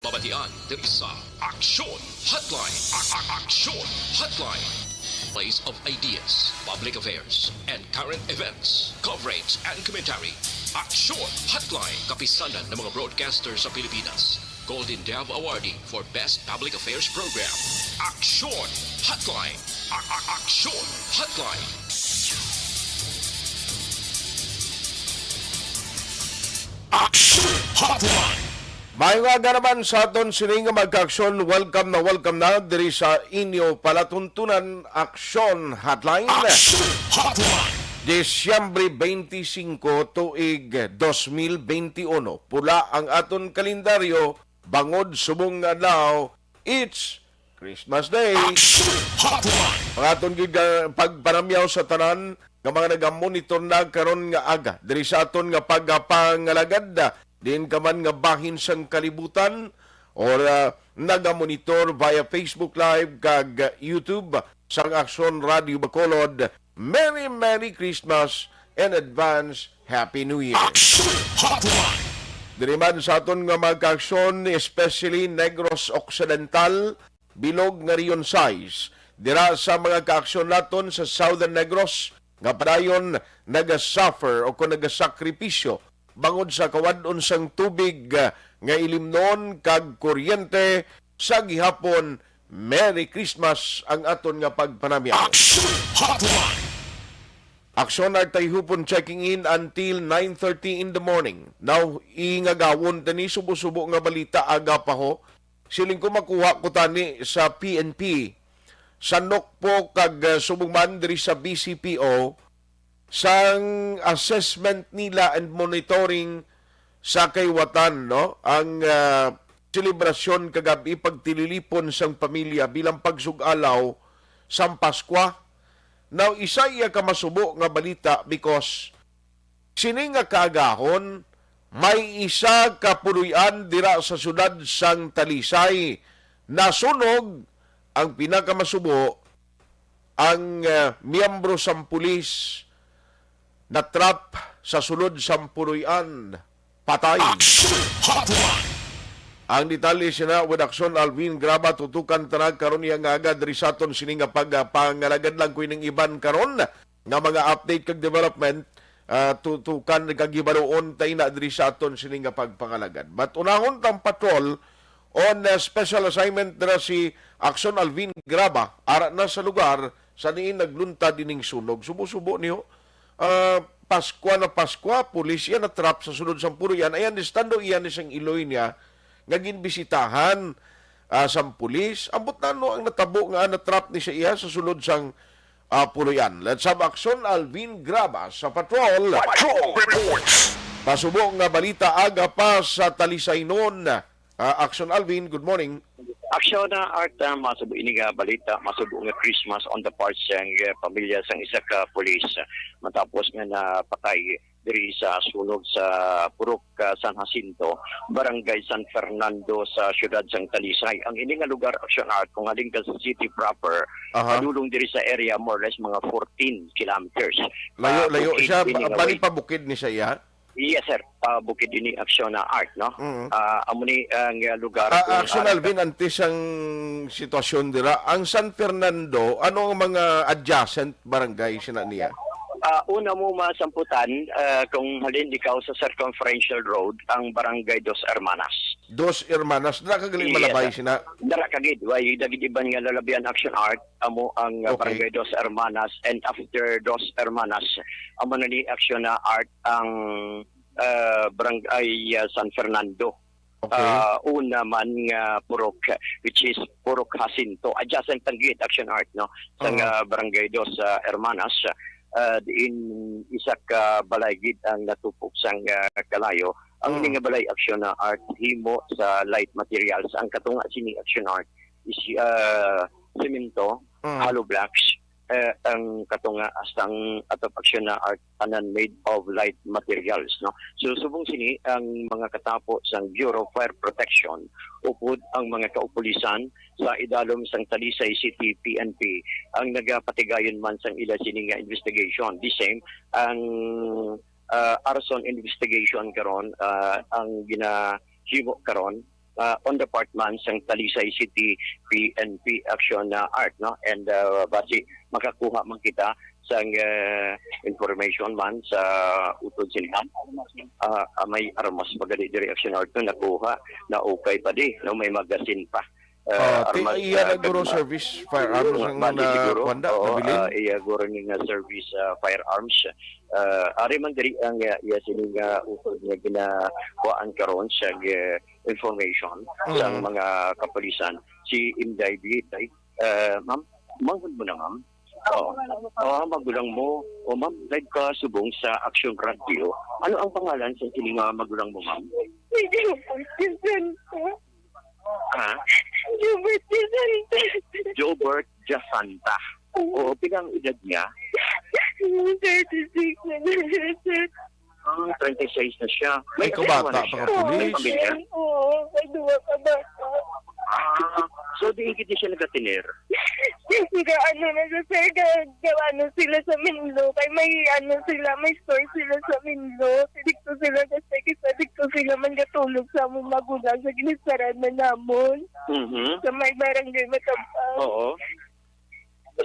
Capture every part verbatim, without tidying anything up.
Mabatian diri sa Aksyon Hotline. A- a- Aksyon Hotline. Place of ideas, public affairs, and current events. Coverage and commentary. Aksyon Hotline. Kapisanan ng mga broadcaster sa Pilipinas. Golden Dove Awardee for Best Public Affairs Program. Aksyon Hotline. A- a- Aksyon Hotline. Aksyon Hotline. Maayong aga naman sa aton sini nga magkaaksyon. Welcome na welcome na diri sa inyo palatuntunan, Aksyon Hotline. Aksyon Hotline. Disyembre twenty-five, tuig dos mil twenty-one. Pula ang aton kalendaryo, bangod subong nga adlaw, it's Christmas Day. Aksyon Hotline. Ang aton gid nga pagpanamyaw sa tanan nga mga nagamonitor na karon nga aga diri sa aton nga pagpangalagad, diin ka man nga bahin sang kalibutan or, ah, nagamonitor via Facebook Live kag YouTube sang Aksyon Radio Bacolod. Merry, Merry Christmas and advance Happy New Year. Aksyon Hotline. Diri man sa aton nga magkaaksyon, especially Negros Occidental, bilog nga Region sais. Dira sa mga kaaksyon naton sa Southern Negros, nga padayon nagasuffer o kung nagasakripisyo bangod sa kawad-on sang tubig, ah, nga ilimnon kag kuryente sa gihapon, Merry Christmas ang aton nga pagpanamyaw. Aksyon Hotline. Aksyon Artay Hupon checking in until nine thirty in the morning. Now, ingagawon tani subo-subo nga balita aga pa ho. Siling ko makuha ko tani sa P N P, sa NOCPO kag, uh, subong man diri sa B C P O, sang assessment nila and monitoring sa kaliwatan, no? Ang, ah, selebrasyon kagab-i, pagtililipon sang pamilya bilang pagsug-alaw sang Paskwa. Now, isa iya ka masubo nga balita because sini nga kaagahon may isa ka puloy-an dira sa siyudad sang Talisay nasunog. Ang pinakamasubo, ang, ah, miyembro sang pulis natrap sa sulod sang puloy-an, patay. Action Hotline! Ang detalye sina with Action Alvin Graba, tutukan ta na karon iya nga aga diri sa aton sini nga pag-, ah, pangalagad lang ko ining iban karon nga mga update kag development, ah, tutukan kag hibaluon ta ina diri sa aton sini nga pagpangalagad. But unahon tang patrol on, ah, special assignment dira si Action Alvin Graba, ara na sa lugar sa diin nagluntad ining sunog. Subo-subo niyo, ah, Paskwa na Paskwa, pulis iya natrap sa sulod sang puloy-an. I understand daw iya ni sang iloy niya nga ginbisitahan, ah, sang pulis. Ambot nano ang natabo nga natrap ni sa iya sa sulod sang, ah, puloy-an. Let's have Action Alvin Graba sa patrol. Patrol Reports. Pasubo nga balita aga pa sa Talisaynon. Ah, Action Alvin, good morning. Action na Art, ah, masubo ini nga balita, masubo nga Christmas on the part sang, eh, pamilya sang isa ka pulis, ah, matapos nga napatay diri sa sunog sa Purok, ah, San Jacinto, Barangay San Fernando sa siyudad sang Talisay. Ang ini nga lugar, Action Art, kung halin ka sa city proper, Aha. padulong diri sa area, more or less mga fourteen kilometers. Layo, Ah, layo bukid siya. ini Ba-, nga bali way. pa bukid ni sa iya? Yes, sir. Pa bukid ini Action na Art, no? Mm. Ah, amo ni ang, ah, lugar Ah, kung Action ano Alvin, antes ang sitwasyon dira, ang San Fernando, ano ang mga adjacent barangay sina niya? Ah, una mo masamputan, ah, kung halin ikaw sa Circumferential Road, ang Barangay Dos Hermanas. Dos Hermanas, dira ka gali Yes, malabay sir. sina? Dara kagid, way dagit iban nga lalabian Action Art, amo ang, ah, Okay. Barangay Dos Hermanas, and after Dos Hermanas, amo na ni Action na Art ang, ah, Barangay, ah, San Fernando. Okay. Ah, una man nga purok, which is Purok Jacinto, adjacent ang gate, Action Art, no? Sa Oo. nga Barangay Dos, ah, Hermanas, ah, diin isa ka balay gid ang natupok sang, ah, kalayo. Ang Oo. ini nga balay, Action na Art, himo sa light materials. Ang katunga sini, Action Art, is, ah, semento, Mm. hollow blocks, eh, ang katunga sang atop Action na Art, tanan made of light materials, no? So, subong sini, ang mga katapo sang Bureau of Fire Protection, upod ang mga kaupulisan sa idalom sang Talisay City P N P, ang nagapatigayon man sang ila sini nga investigation. The same, ang, ah, arson investigation karon, ah, ang ginahimo karon, ah, on the part man sang Talisay City P N P Action, ah, Art, no? And, ah, basi makakuha man kita sang, ah, information man sa utod sini, ah, ah, may armas pa gani diri, Action Art, no? Nakuha, naukay pa di, no? May magasin pa. Ah, Ah, ti-, armas, iya ah, na guro kag ma-, service firearms Oo, ang bali na siguro. Kuwan da, Oo, nabilin? Ah, iya guro ni nga service, ah, firearms. Ah, ari man diri ang, ah, iya sini nga utod nga ginakuhaan karon sa, ah, information sa Mm. mga kapulisan. Si Inday Bitay, ah, ma'am, manghod mo na, ma'am. Oo. Oo, magulang mo. O, ma'am, live ka subong sa Action Radio. Ano ang pangalan sa ining mga magulang mo, ma'am? Hindi ko po siya santa. Ha? Jobert Jacinta. Jobert Jacinta. Oo, pila ang edad niya? Thirty-six na niya, sir. Ah, thirty-six na siya. May Ay, kabata asawa na pa siya? ka, Oo, pulis. May pamilya? Sir. Oo, may duwa ka bata. Ah, so diin gid siya nagatiner? Nga ano na sa sir, ga, ga, ano sila sa Menlo, kay may ano sila, may store sila sa Menlo. Dito sila sa Tex, dito sila man gatulog sa among magulang sa ginistaran na namon. Mhm. Sa may barangay Matapang. Oo.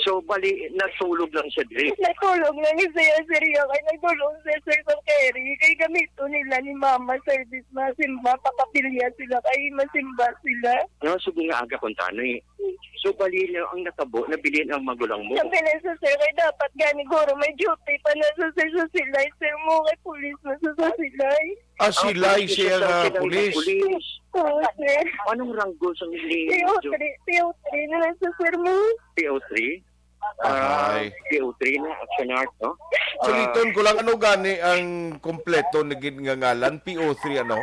So, bali, natulog lang siya diri? Natulog lang siya, sir, iya kay nagdulong siya, sir, sa Kerry. Kay gamito nila ni mama, service, masimba, pakapilya sila, kay masimba sila. No, sugo nga aga kuntani. So, bali na ang natabo, nabilin ang magulang mo? Nabilin sa sir, kay dapat gani guro may duty pa na sa sir sa silay, sir mo, kay pulis na sa sa silay. Ah, Ah, silay pulis siya siya sa nga silay nga pulis. Pulis. Oo, sir. Anong rango sa ni P O three, P O three na lang sa sir mo. P O three? Ah, Ahay. P O three na, Action Art, no? Ah, Suliton ko lang, ano gani ang kompleto ni gid nga ngalan? P O three ano?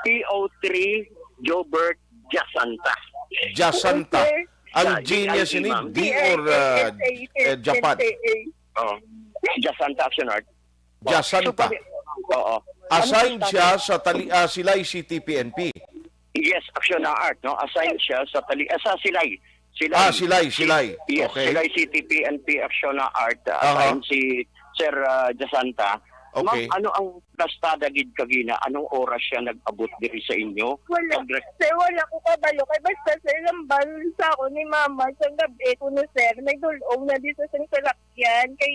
P O three Jobert Jasanta. Jasanta. Okay. Ang Yeah, G niya G I E, sini, ma'am. D or, uh, J A S A, eh, Japan? J A S A. Oh. Jasanta Action Art. Oh, Jasanta. So, pwede, oo. Assign Ano siya sa Tali-, ah, Silay City P N P. Yes, Action Art, no? Assign siya sa Tali-, ah, sa Silay. Silay. Ah, Silay, Si-, Silay. Yes, Okay. Silay City P N P Action Art, ah, Aha. assign si Sir, ah, Jasanta. Ma'am, Okay. ano ang plastada gid kagina? Anong oras siya nag-abot diri sa inyo? Wala. Pag-, Sir, wala ko kabalo. Kay basta, sir, lambal sa ako ni mama sa gabi ko na, sir. Nagdulong na di sa sing salakyan. Kay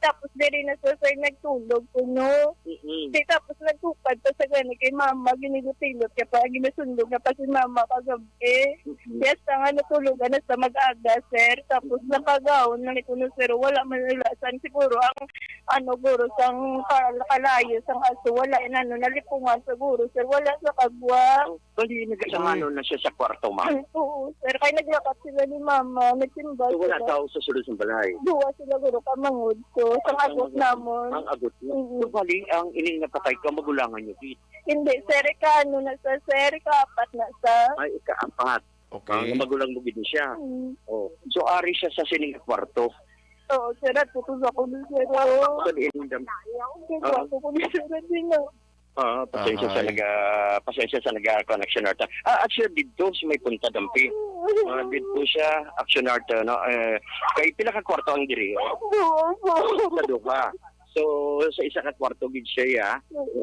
tapos diri na sa, sir, nagtulog ko, no? Mm-mm. Di tapos nagtukad pa sa gani kay mama, ginilutilot ka pa, ginasundog na pa si mama kagabi. Mm-mm. Yes, nga natulog na sa mag-aga, sir. Tapos nakagaon na ni kuno, sir. Wala man nila san siguro ang ano, guro, sang ka-, kalayo sang aso, wala, inano, nalipungan siguro, sir, wala sa kagwa. Oh, bali, nagkasangano Mm. na siya sa kwarto, ma'am? Oo, sir, kay naglakat sila ni mama, nagsimba So, wala sila. Tao sa sulod sang balay? Duwa sila, guro, kamangod ko, sang Ang agos agos, namon. Ang agos mo. Mm. So, bali, ang ining napatay ka, magulangan niyo, di? Hindi, sir, ika-ano na sa, sir, ika-apat na sa. Ay, ika-apat. Okay. Ang magulang mo gid siya. Mm. Oh. So, ari siya sa sining kwarto. Oo, sir, at putos ako ni sir. Sa diin dam-, Sa ah. Kwarto ko ni sir, at yun na. Ah, pasensya sa Ahay. naga-, pasensya sa naga-connection art. Ah, at siya didto, si may punta dampi. Ah, didto siya, Action Art, no? Eh, kay pila ka kwarto ang diri? Duha po. Sa duha. So, sa isa ka kwarto gid siya, ya,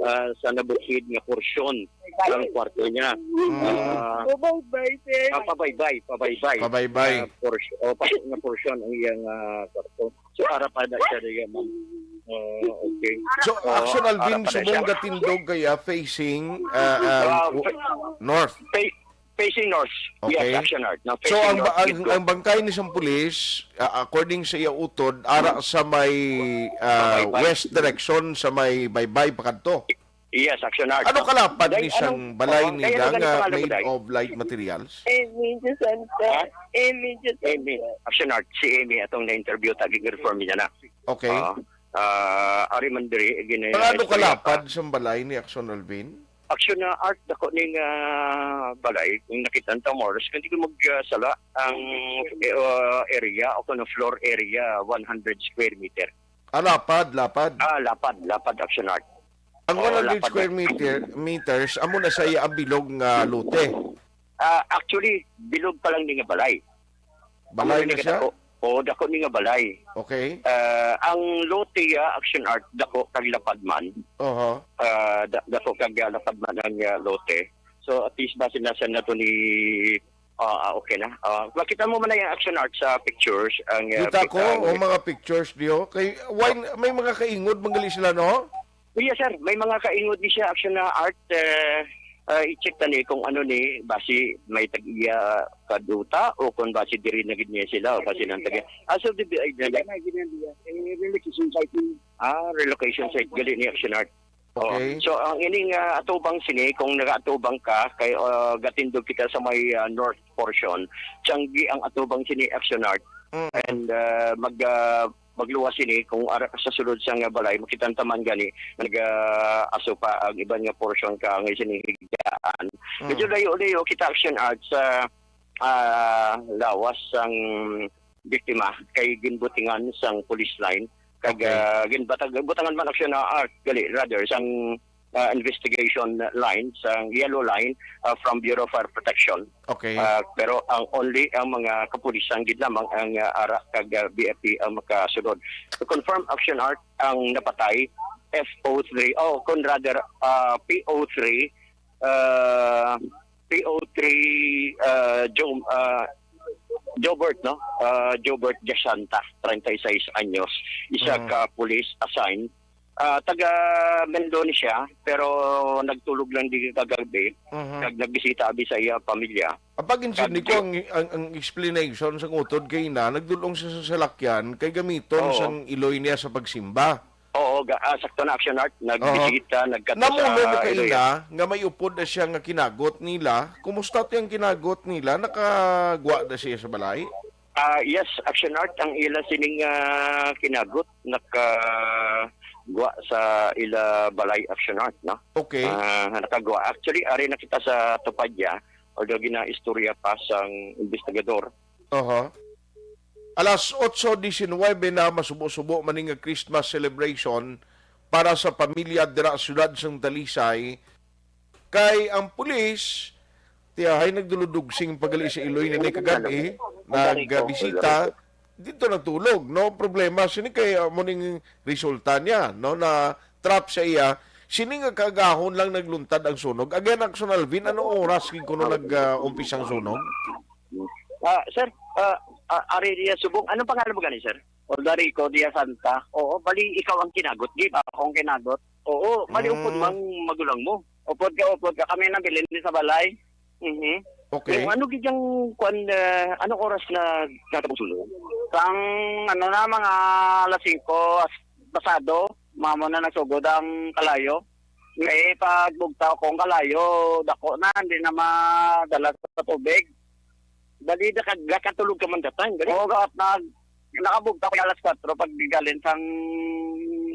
ah, sa nabukid nga porsyon ang kwarto niya. Mm. Ah, Pabaybay, sir. Ah, pabaybay, pabaybay. Pabaybay. Ah, pors-, oh, pa-, nga porsyon ang iyang, ah, kwarto. So, ara pa na siya diya, ma'am. Oh, okay. So, Oh, Action Alvin, ara pa na subong siya. Gatindog kaya facing, ah, ah, Ah, w-, fa-, north. fa-, facing north. Okay. Yes, Action Art. No, So, facing ang ba-, north, ang, gid ko. ang bangkay ni sang pulis, ah, according sa iya utod, ara sa may, ah, Pabaybay. west direction sa may baybay pakadto. Yes, Action Art. Ano kalapad Day, ni sang anong, balay oh, ni day, ano nga gani pangalan mo, made day? of light materials? Amy Jacinta. Ha? Amy Jacinta. Amy. Action Art, si Amy, atong na-interview, tagi-reform niya na. Okay. Oo. Ah, ari man diri, gini-, Ang ano istorya kalapad pa. sang balay ni Action Alvin? Action na Art, dako ning, ah, balay, kung nakita ang Tamoros, kung di ko magsala, ang, eh, ah, area o kung floor area, one hundred square meter. Ah, lapad, lapad. Ah, lapad, lapad, Action Art. Ang Oo, one hundred lapad square na. meter, meters, amo na sa iya ang bilog nga lote. Ah, actually, bilog pa lang ni nga balay. Balay Amo na ni siya? kadako. Oo, dako ni nga balay. Okay. Ah, ang lote, ah, Action Art, dako kag lapad man. Oho. Ah, da-, dako kag, ah, lapad man ang, ah, lote. So, at least, basi nasa na to ni, ah, ah, okay na. Ah, makita mo man na yung action art sa pictures, ang, ah, Kita pic-, ko, ang o mga pictures diyo. Kay, why, may mga kaingod, manggali sila, no? Yes, sir. May mga kaingod ni siya, action na art, eh, ah, i-check ta ni kung ano ni, basi may tag-iya kaduta o kung basi diri na gid niya sila o basi nang tag-iya. As of the, ay, Hindi na, na, hindi na, hindi na. Eh, relocation site ni. Ah, relocation site, gali ni action art. Oh, Okay. So, ang ining, ah, atubang sini, kung nagaatubang ka, kay, ah, gatindog kita sa may, ah, north portion, tiyanggi ang atubang sini, action art. Mm. And, ah, mag, ah, magluwas sini, kung ara ka sa sulod sang balay, makita ang taman gani, nag, ah, aso pa ang iban nga portion ka, ang sini higaan. Mm. Medyo layo-layo kita, action art, sa, ah, lawas sang biktima kay ginbutingan sang police line kag, Okay. ah, ginbatag-, butangan man action na art gali, rather, sang, ah, investigation line, sang yellow line, ah, from Bureau of Fire Protection. Okay. Ah, pero ang only ang mga kapulisan gid lamang ang, ah, ara kag, ah, B F P ang makasulod. To confirm, action art, ang napatay, F O three, oh, kung rather, ah, P O three, ah, P O three, ah, Jo-, ah, Jobert, no? Ah, Jobert Jasanta, treinta y seis anyos. Isa Mm. ka police assigned. Ah, taga Mendon siya, pero nagtulog lang di kagabi. Mhm. Kag nagbisita abi sa iya pamilya. Ang pag-intindi Kag ko, ang, ang, ang explanation sa utod kay na, nagdulong siya sa salakyan kay gamiton Oo. sang iloy niya sa pagsimba. Oo, ga-, ah, sakto na, action art. Nagbisita, Oo. nagkadto Namuno sa mo kay area. Ina nga may upod na siya nga kinagot nila. Kumusta to yung kinagot nila? Nakagwa na siya sa balay? Ah, yes, action art ang ila sining, ah, kinagot, nakagwa sa ila balay, action art, no? Okay. Ah, nakagwa. Actually, ari na kita sa Tupadya, although ginaistorya pa sang investigador. Aha. Alas otso diecinuebe na, masubo-subo man ni nga Christmas celebration para sa pamilya dira sa siyudad sang Talisay. Kay ang pulis, tiyahay nagduludugsing pagali sa iloy ni kagab-i, nagbisita, dito nagtulog, no? Problema, sini kay, uh, mo ning resulta niya, no? Na trap sa iya, sini nga kaagahon lang nagluntad ang sunog. Again, Action Alvin, ano oras gid kuno nag, uh, umpisa ang sunog? Ah, sir, ah, ah, Ari Diaz Subong, anong pangalan mo gani, sir? Ordarico Diaz Santa. Oo, bali, ikaw ang kinagot, di ba? Akong kinagot. Oo, bali, upod Mm. mang magulang mo. Upod ka, upod ka. Kami nabilin ni sa balay. Mhm. Okay. Kung ano gid yung kwan, ah, anong oras na natabong sulo? Sang, ano na, mga alas singko as-, pasado, mamo na nagsugod ang kalayo. Eh, pag bugtaw kong kalayo, dako na, hindi na madala sa tubig. Bali, naka-, nakatulog ka man that time, gali? Oo, gat-, nag-, nakabugtaw ko alas kwatro pag galing sang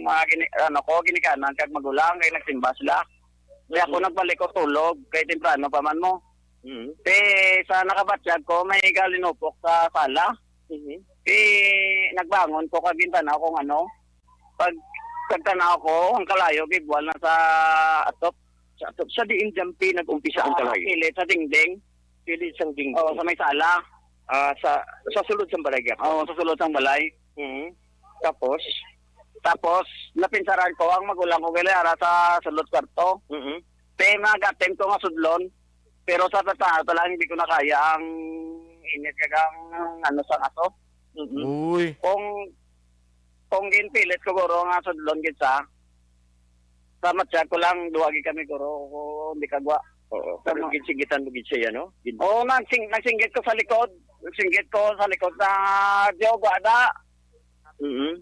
mga gini-, ano ko, ginikanan kag magulang, kay nagsimba sila. Kaya ako Mm. nagbalik ko tulog, kay temprano pa man mo. Mm. Te, sa nakabatyag ko, may galinupok sa sala. Mhm. Te, nagbangon ko, kag gintanaw kung ano. Pag, pagtanaw ko, ang kalayo, gibwal na sa atop. Sa atop, sa diin, Jampi, nag-umpisa ang Sa kalayo? Kilid, sa dingding. Kilid sang dingding. Oo, sa may sala. Ah, sa, sa sulod sang balay gyapon? Oo, sa sulod sang balay. Mhm. Tapos? Tapos, napinsaran ko ang magulang ko gali ara sa sulod kwarto. Mhm. Te, nagatim ko nga sudlon. Pero sa totoo pa lang, hindi ko na kaya ang init kag ang, ano, sang aso. Mhm. Uy. Kung, kung ginpilit ko, guro, nga sudlon gid sa, sa matsyag ko lang, duwa gid kami, guro, ko hindi kagwa. Oo, pero Ano? ginsinggitan mo gid siya, no? Gin- Oo, nagsing-, nagsinggit ko sa likod. Nagsinggit ko sa likod na, di ako gwada. Mm.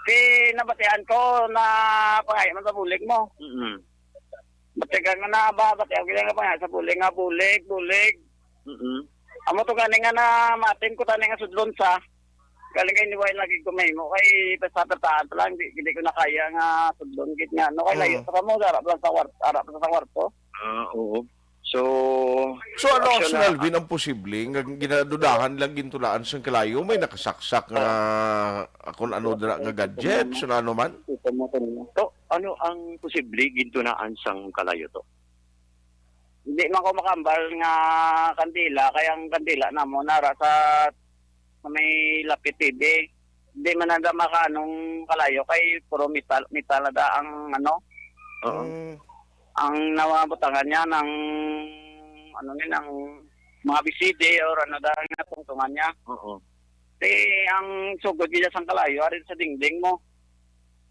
Di nabatian ko na pangay man sa bulig mo. Mm. Batian nga na ba, batian ko nga pangay sa bulig nga, bulig, bulig. Mm. Amo to gani nga na matim ko tani nga sudlon sa. Galing kay niway lagi ko mahimo kay pasapataan pa lang, di, di ko na kaya nga sudlon gid nga. No, kay layo Mm. pa mo, ara pa lang sa kwart-, ara pa sa kwarto. Ah, oo. So, So, ano, actually, Sir Alvin, ang posible nga ginadudahan lang gintulaan sang kalayo, may nakasaksak nga, ah, kung ano dira nga gadget, so ano man? So, ano ang posible gintunaan sang kalayo to? Hindi man ko makambal nga kandila, kay ang kandila namo nara sa, sa may lapit T V. Hindi man nada makaanong kalayo, kay puro metal, metal na da ang ano. Oo. Mm. Ang nabutangan niya ng, ano ni, ng mga B C D or ano dahil nga tungtungan niya. Oo. Di ang sugod niya sang kalayo, ari sa dingding mo.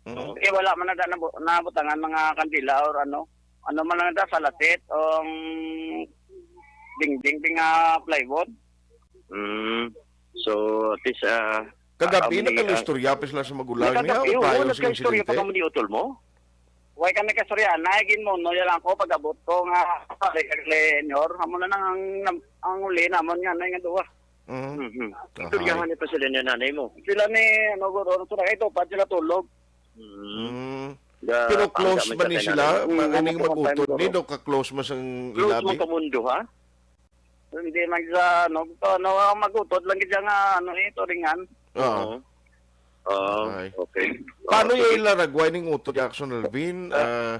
Mm. Oo. Di wala man na nabu-, nabutangan mga kandila or ano. Ano man lang da, salasit o ang dingding, di nga plywood. Mm. So, at least, ah, Kagabi, ah, may, ah, nakalustorya pa sila sa magulang niya, nagkagabi, o oo, payo sa nagkaistorya pa insidente? Kamo ni utol mo? Way kami kastorya, naigin mo, no, yan lang ko, pag-abot ko nga, pare, kag Leonor, amo na lang ang, ang uli namon nga, nay nga duwa. Mhm. Mhm. Ahay. Istoryahan ni pa sila ni nanay mo? Sila ni, ano, guro, ano, sila, ito, pa sila tulog. Mm. Mm. Ga-, Pero ang close gamit man sa ni tanan sila? nila. Ma-, Mm, ining ano, mag-utod ni, siguro. Do ka-close man sang Close ilabi? Mo ka mundo, ha? Hindi man sa, ano, ano, ang mag-utod lang gid siya nga, ano, eh, turingan. Oo. Oo. Ah, Okay. Okay. Paano Okay. yung ilaragway ning utod, Action Alvin? Ah. Ah,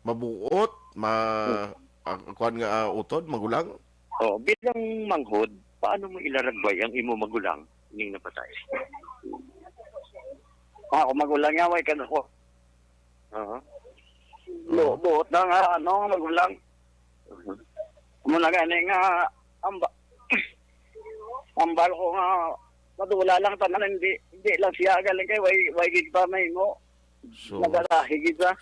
mabuot? Ma-, Hmm. ah, kuwan nga, ah, utod? Magulang? Oh, bilang manghod, paano mo ilaragway ang imo magulang ning napatay? Ah, kung magulang niya, way ka na ko. Aha. Bu-, buot na nga, ano, magulang. Mhm. Amo na gani nga, amba-, ambal ko nga, madula lang tanan, hindi, hindi lang siya, galing kay, way, way gid pa mahimo. So, nagalahi gid siya.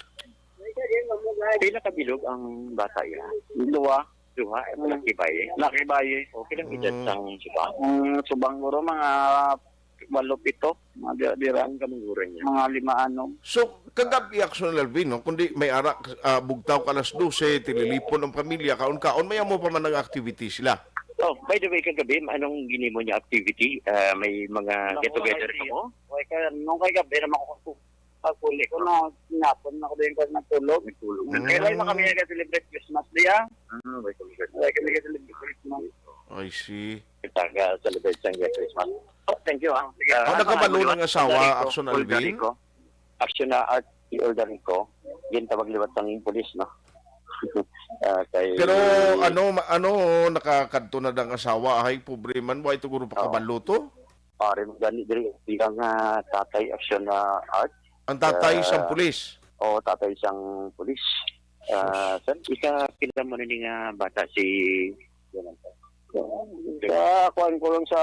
Pila ka bilog ang bata iya? Duha. Duha, eh, Hmm. Laki bayi? Laki bayi. Okay lang edad Hmm. sang subang? Ang subang guro, mga walo, pito. Mga di-, dira. Ang kamanguran niya? Mga lima, ano. So, kagabi, Action Alvin, no? Kundi may ara, ah, bugtaw ka alas dose, tililipon ang pamilya, kaon-kaon, may amo pa man ang activity sila. Oh, by the way, kagabi, anong ginimo niya activity? Ah, may mga Naku, get together ay, ka mo? Way ka, nung kay gabi naman ako, pag uli ko na, sinapon na ko din ko nagtulog. Nagtulog na. Mm. Kaya lang na kami nag-celebrate Christmas diya. Ah, way celebrate. Way kami nag-celebrate Christmas. I see. Kita ka celebrate sa iya Christmas. Oh, thank you, ah. Sige. Ah, Oh, ano nakabalo ang ang asawa, Aldarico? Action Alvin? Aldarico. Action na Art, si Aldarico. Gintawag liwat sang pulis, no? Ah, kay Pero ano, ma-, ano, nakakadto na dang asawa, ay, pobre man, wa ito guro Oo. Pakabalo to? Pare, gani diri, bilang, ah, tatay, Action na Art. Ang tatay Ah, sang pulis? Oo, tatay sang pulis. Ah, Sus. Sir, isa kila mo na ni nga bata si Sa kuan ko lang sa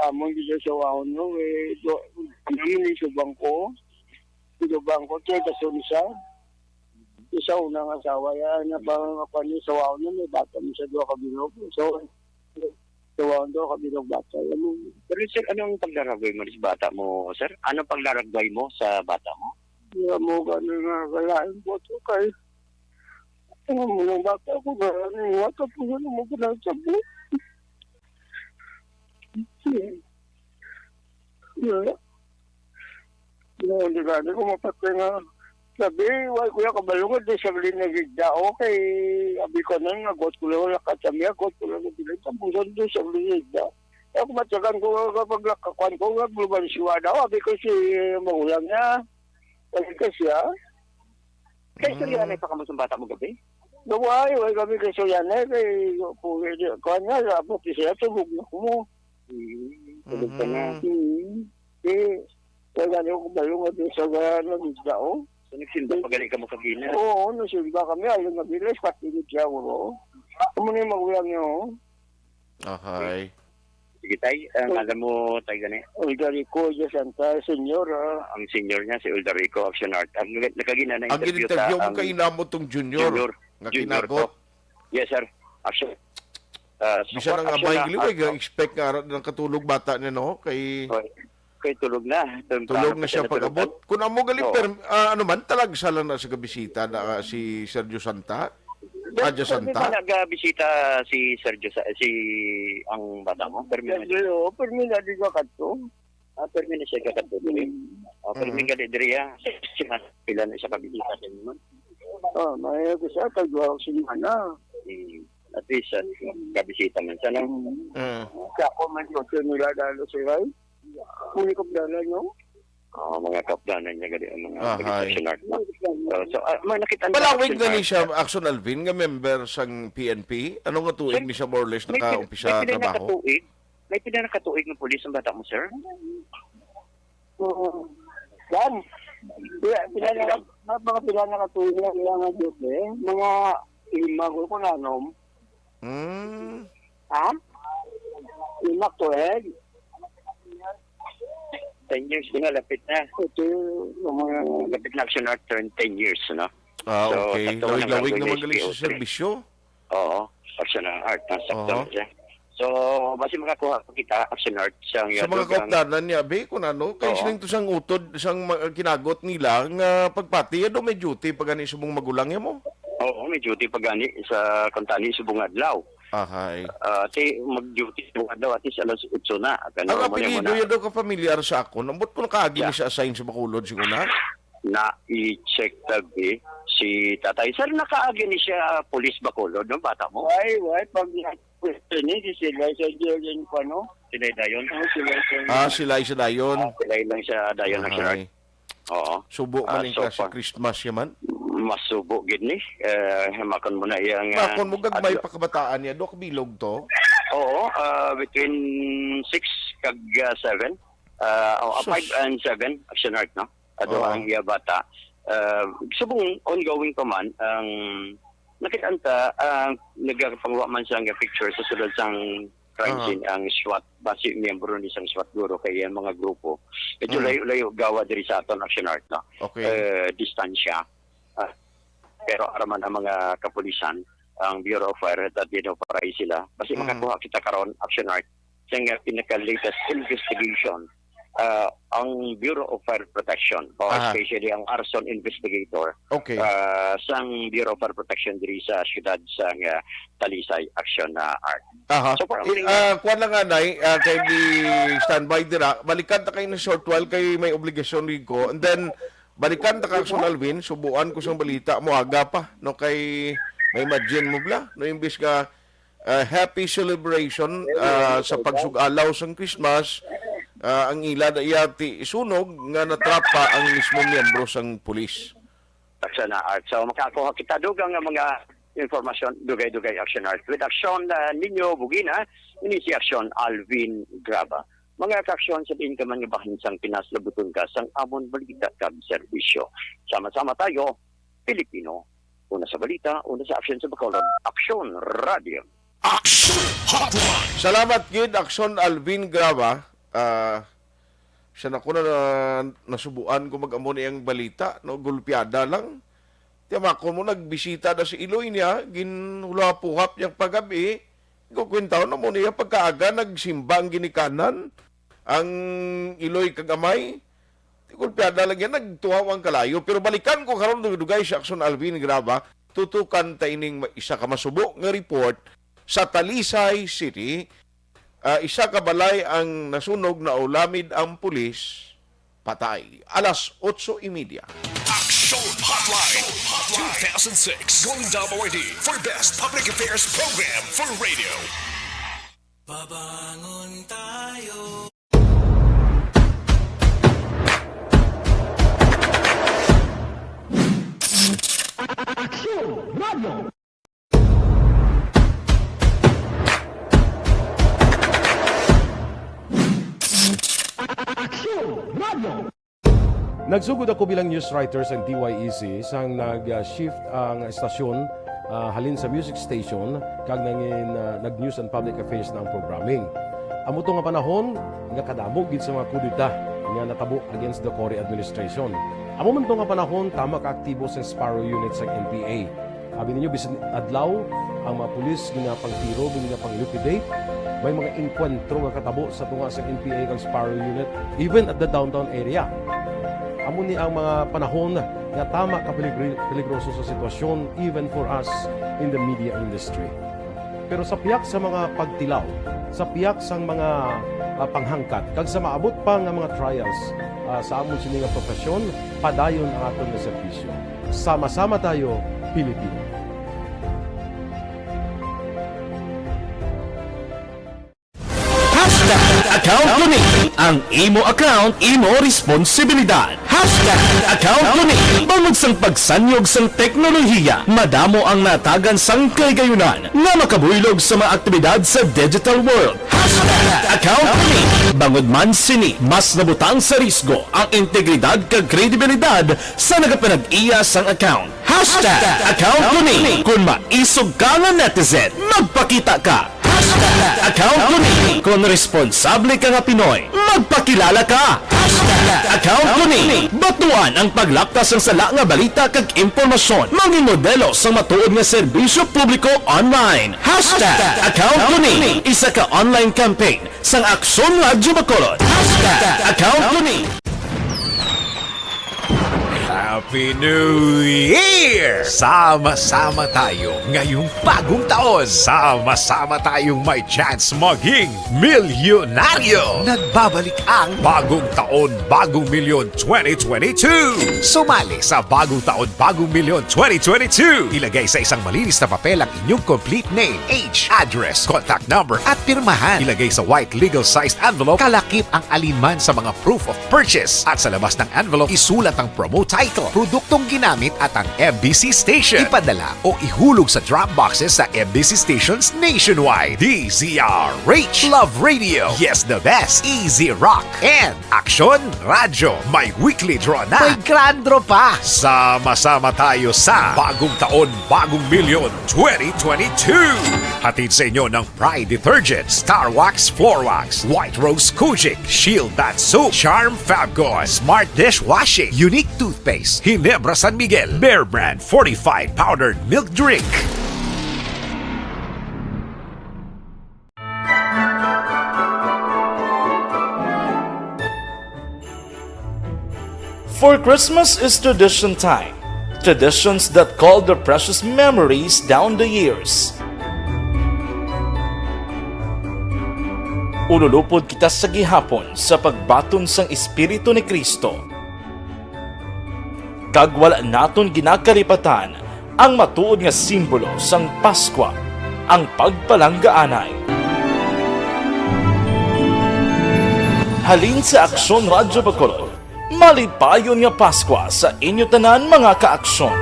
amon dito sa Waon, no, eh, do, naman yung subang ko. Subang ko, tiyo, kasunsa. Isa unang asawa yan, na parang kuan niya sa Waon, no, may bata mo sa duha ka bilog. So, sa Waon, duha ka bilog bata. Ano? Pero, sir, anong pagdaragway mo sa bata mo, sir? Anong pagdaragway mo sa bata mo? Wala mo, gano'n nga, galain po ito kay Ang mga bata ko na, ano, wala po yun ang mga pinagsabi. Yeah. No, di ba? Di ko mapatay nga. Sabi, "Why, kuya, kabalungan, di sa galing na gigda. Okay, abi ko na nga, got ko lang, wala ka sa miya, got ko lang, di lang, tapusan, di sa galing na gigda." Ako matyagan ko, kapag lakakuan ko, nga, global siya daw, abi ko si magulang niya. Balik ka siya. Kay Mm. Suryana pa kamo sa bata mo gabi? Gaway, way kami kay Suryana, kay, kuan nga, abot siya, tubog na ko mo. Mm, tubog ka na. Mhm. Mm. Eh, wala niyo ko bayo nga sa ga-, nagdao. So, nagsimba pa gali ka mo kagina? Oo, nagsimba kami, alam nga bilis, pati ni siya, oo. Amo ni magulang niyo. Ahay. Sige, tay. Ang ngalan mo, tay, gani? Aldarico de Santa, Senior, ah. Ang senior niya, si Aldarico Action Art. Ang nakagina na Ang interview ta, in-interview mo ang kainamo tong junior. Junior. Nga Junior kinagot. To. Yes, sir. Action. Ah, Bisan support ang action amay na, gili, way ah, ga-expect nga ara ng katulog bata niya, no? Kay Hoy. Kay tulog na. Tulog Tulog na pa siya siya natulog. Pag-abot. Kung amo gali, Oo. Per-, ah, ano man, talagsa lang na sa kabisita na, ah, si Sergio Santa? Pero Aja pwede Santa? Ba nagabisita si Sergio Sa-, si ang bata mo? Permi na Sergio, oo, permi na di ka kadto. Ah, permi na siya kakadto diri. Hmm. Ah, permi Mm. ka di diri, ah. Si Mas, pila na siya kabisita sa inyo, man? Ah, may ko siya, tagwa ko si Mana. Hmm. At least, ah, kabisita man siya, no? Hmm. Mm. Siya ako man yung nila dalo si Ray. Muli ko dala, no? Ah, mga kaupdanan niya gali ang mga Ahay. Action Art, no? So, so, ah, may nakita niya Palawig Action na ni Art. Siya, Action Alvin, nga member sang P N P? Ano nga tuig Sir, ni siya more or less may pin-, nakaumpisa may pila na trabaho? Katuig? May pila na katuig ng pulis ang bata mo, sir? Oo. Yan. Pila, pila na, mga, mga pila na ka tuig na ila nga duty, eh. Mga lima ko kung ano. Hmm. Ha? Lima ko, eh. Ten years na, lapit na. Ito, yung mga lapit na Action Art, turn ten years, no? Ah, So, okay. tatlo na Lawig-lawig lang naman gali sa P O three. Serbisyo. Oo, Action Art, no? Sakto Oho. na siya. So, basi makakuha pa kita, Action Art, sa Sa mga dugang kaupdanan niya, be, kung ano, kay Oo. siling to sang utod, sang ma-, kinagot nila, nga pagpati, ano, may duty pa gani subong magulang niya mo? Oo, may duty pa gani sa kantani subong adlaw. Ahay. Ah, ti, mag-duty subong adlaw, at least alas otso na. Kano Ang mo na apelyido muna. Yan daw ka familiar sa akon. Ambot ko nakaagi Yeah. ni sa assign sa Bacolod, siguro na? Na i-check tabi si tatay. Sir, nakaagi ni siya, police Bacolod, no, bata mo? Why, why? Pag na-, ni, si sila sa Jordan pa, no? Sila dayon? Oh, sila sa Ah, sila isa dayon. Ah, sila lang siya dayon, Action Art. Ahay. Oo. Subo Ah, man yung so klase far. Christmas siya man. Mas subo gid ni. Eh, makon mo na iyang, ah, Makon mo gagmay adlaw. Pa kabataan niya, Dok, bilog to? Oo, ah, between six kag, ah, seven. Ah, oh, ah, Sus. Five and seven, Action Art, no? Ato Oo. ang iya bata. Ah, subong ongoing pa man ang nakita ta, ah, nagapangwa man siya nga picture sa sulod sang crime Ah. scene ang SWAT, basi miyembro ni sang SWAT guro kay ang mga grupo. Medyo Mm. layo-layo gawa diri sa aton Action Art, no? Okay. Eh, distansya. Ah, pero araman ang mga kapulisan, ang Bureau of Fire, at dinoparay sila. Basi Mm. makakuha kita karon, Action Art, sa nga pinaka-latest investigation, ah, ang Bureau of Fire Protection, o Ah. especially ang arson investigator, Okay. ah, sang Bureau of Fire Protection diri sa siyudad sang, ah, Talisay, Action, ah, Art. Aha. So, for Eh, ang ah, kuwan lang, anay, ah, kay di standby dira. Balikan ta kayo na short while kay may obligasyon rin ko. And then, balikan ta ka, Action Alvin, subuan ko sang balita mo aga pa, no, kay may imagine mo bla, no, imbis nga, ah, happy celebration, ah, sa pagsug-alaw sang Christmas, ah, ang ila na iya ti sunog nga natrapa ang mismo miyembro sang pulis. Taksa na, Art. So, makakuha kita dugang nga mga informasyon, dugay-dugay, Action Art. With Action, ah, Ninyo Bugina, ini si Action Alvin Graba. Mga ka-Action, sa diin ka man nga bahin sang Pinas, labuton ka sang amon balita kag serbisyo. Sama-sama tayo, Pilipino. Una sa balita, una sa aksyon sa Bacolod. Action Radio. Action Hotline. Salamat gid, Action Alvin Graba. Ah, siya na ko na, na, nasubuan ko mag-amo niyang balita, no? Gulpiada lang. Tiyamakon mo, nagbisita na si Iloy niya, ginhulapuhap niyang pagabi. Kukwentaw na mo niya pagkaaga, nagsimba ang ginikanan, ang Iloy kag Amay. Ti gulpiada lang yan, nagtuhaw ang kalayo. Pero balikan ko karon dugay-dugay si Action Alvin Graba. Tutukan ta ining ma-, isa ka masubo nga report sa Talisay City. Ah, isa ka balay ang nasunog, naulamid ang pulis, patay. Alas otso y media. Action Hotline two thousand six. Golden Dam Awardee for Best Public Affairs Program for Radio. Babangon tayo. Action Radio. Action Radio. Nagsugod ako bilang news writer sa D Y E C sang nag-shift ang estasyon, ah, halin sa music station kag nangin, ah, nag-news and public affairs na ang programming. Amo to nga panahon nga kadamo gid sa mga kudeta nga natabo against the Cory administration. Amo man to nga panahon tama ka aktibo sa Sparrow Unit sa N P A. Abi ninyo, bisan adlaw, ang mga pulis ginapangtiro, ginapang-liquidate. May mga engkwentro nga katabo sa tunga sa N P A kag Sparrow Unit, even at the downtown area. Amo ni ang mga panahon nga tama ka peligri-, peligroso sa sitwasyon, even for us in the media industry. Pero sa piyak sa mga pagtilaw, sa piyak sang mga, ah, panghangkat, kag sa maabot pa nga mga trials, ah, sa amon sini nga profesyon, padayon ang aton nga serbisyo. Sama-sama tayo, Pilipino. Hashtag account ko ni. Ang imo account, imo responsibilidad. Hashtag account ko ni. Bangod sang pagsanyog sang teknolohiya, madamo ang natagan sang kahigayunan nga makabuylog sa mga aktibidad sa digital world. Hashtag account ko ni. Bangod man sini, mas nabutang sa risgo ang integridad kag kredibilidad sa nagapanag-iya sang account. Hashtag account ko ni. Kung maisog ka nga netizen, magpakita ka. Hashtag account ko ni. Kung responsable ka nga Pinoy, magpakilala ka. Hashtag account ko ni. Batuan ang paglapkas sang sala nga balita kag impormasyon. Mangin modelo sang matuod nga serbisyo publiko online. Hashtag account ko ni. Isa ka online campaign sang Aksyon Radyo Bacolod. Hashtag account ko ni. Happy New Year! Sama-sama tayo ngayong bagong taon. Sama-sama tayong may chance maging milyonaryo. Nagbabalik ang Bagong Taon, Bagong Milyon twenty twenty-two. Sumali sa Bagong Taon, Bagong Milyon twenty twenty-two. Ilagay sa isang malinis na papel ang inyong complete name, age, address, contact number, at pirmahan. Ilagay sa white legal sized envelope, kalakip ang alinman sa mga proof of purchase. At sa labas ng envelope, isulat ang promo title, produktong ginamit at ang M B C station. Ipadala o ihulog sa drop boxes sa M B C stations nationwide. D Z R H Love Radio. Yes, the best. Easy Rock and Aksyon Radyo. May weekly draw na. May grand draw pa. Sama-sama tayo sa Bagong Taon, Bagong Milyon twenty twenty-two. Hatid sa inyo ng Pride Detergent, Star Wax Floor Wax, White Rose Kojic, Shield Bath Soap, Charm Fabcon, Smart Dishwashing, Unique Toothpaste, Ginebra San Miguel, Bear Brand Fortified Powdered Milk Drink. For Christmas is tradition time. Traditions that call the precious memories down the years. Ululupod kita sa gihapon sa pagbaton sang Espiritu ni Cristo. Kag wala naton ginakalipatan ang matuod nga simbolo sang Paskwa, ang pagpalanggaanay. Halin sa Aksyon Radyo Bacolod, malipayon nga Paskwa sa inyo tanan, mga ka-Aksyon.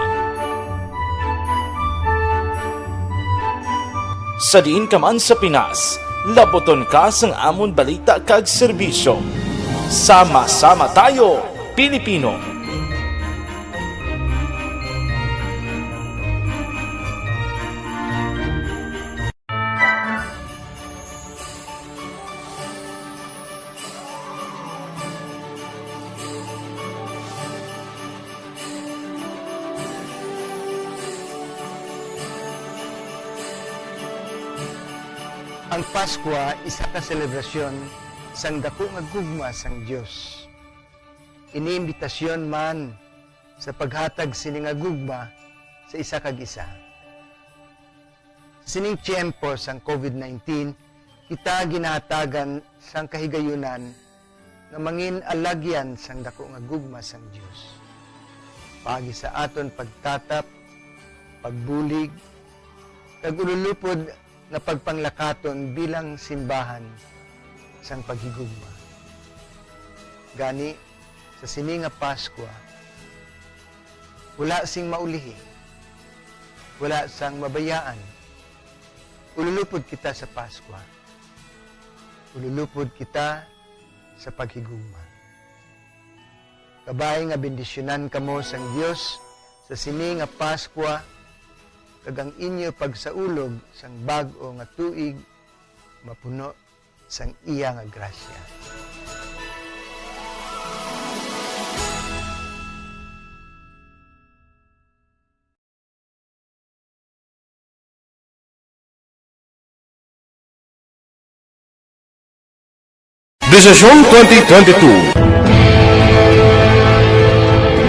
Sa diin ka man sa Pinas, labuton ka sang amon balita kag serbisyo. Sama-sama tayo, Pilipino! Ang Paskwa isa ka selebrasyon sang daku nga gugma sang Dios. Ini imbitasyon man sa paghatag sini nga gugma sa isa kag isa. Sa sining tiyempo sang COVID nineteen, kita ginahatagan sang kahigayunan nga mangin alagyan sang daku nga gugma sang Dios, paagi sa aton pagtatap, pagbulig, kag ululupod nga pagpanglakaton bilang simbahan sang paghigugma. Gani, sa sini nga Paskwa, wala sing maulihi, wala sang mabayaan. Ululupod kita sa Paskwa. Ululupod kita sa paghigugma. Kabay nga bendisyonan kamo sang Dios sa sini nga Paskwa, kag ang inyo pagsaulog sang bag-o nga tuig mapuno sang iya nga grasya. Desisyon twenty twenty-two.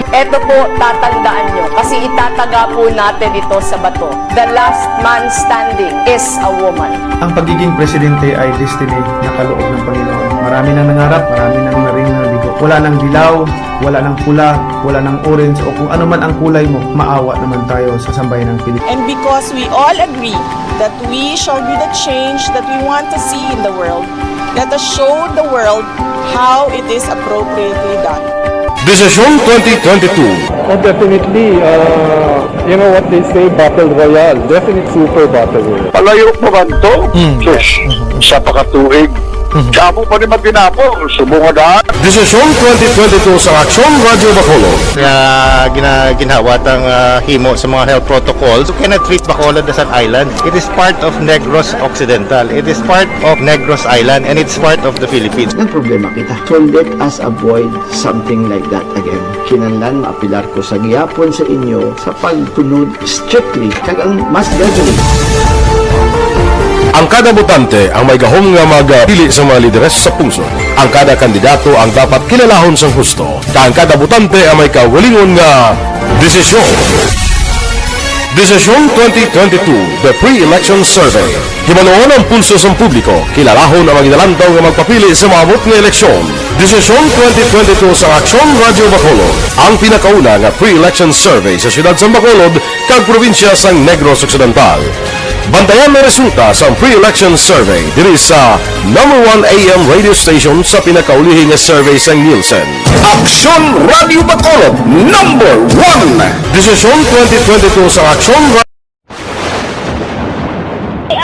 Eto po, tatandaan nyo, kasi itataga po natin ito sa bato. The last man standing is a woman. Ang pagiging presidente ay destiny na kaloob ng Panginoon. Marami nang nangarap, marami nang naring nabigo. Wala nang dilaw, wala nang pula, wala nang orange, o kung ano man ang kulay mo, maawa naman tayo sa sambayanang Pilipino. And because we all agree that we shall be the change that we want to see in the world, let us show the world how it is appropriately done. Desisyon twenty twenty-two. Oh, definitely. Uh, you know what they say, battle royale. Definite super battle royale. Palayo pa man to? Sus, sa pakatuig. Damo pa ni matinapo, subong nga daan. Desisyon twenty twenty-two sa Aksyon Radyo Bacolod. Nga gina, ginhawat ang ah, himo sa mga health protocols. You cannot treat Bacolod as an island. It is part of Negros Occidental. It is part of Negros Island and it's part of the Philippines. Nagproblema kita. So let us avoid something like that again. Kinahanglan maapilar ko sa gihapon sa inyo sa pagtunod strictly kag ang mass gathering. Ang kada botante ang may gahom nga magpili sa mga lideres sa pungsod. Ang kada kandidato ang dapat kilalahon sang husto, kag ang kada botante ang may kaugalingon nga desisyon. Desisyon twenty twenty-two, The Pre-Election Survey. Hibaluon ang pulso sang publiko, kilalahon ang mga ginalantaw nga magpapili sa maabot nga eleksyon. Desisyon twenty twenty-two sa Aksyon Radyo Bacolod, ang pinakauna nga pre-election survey sa siyudad sang Bacolod kag probinsya sang Negros Occidental. Bantayan ang resulta sang pre-election survey diri sa number one A M radio station sa pinakaulihi nga survey sang Nielsen. Aksyon Radyo Bacolod, number one! Desisyon twenty twenty-two sa Aksyon Radyo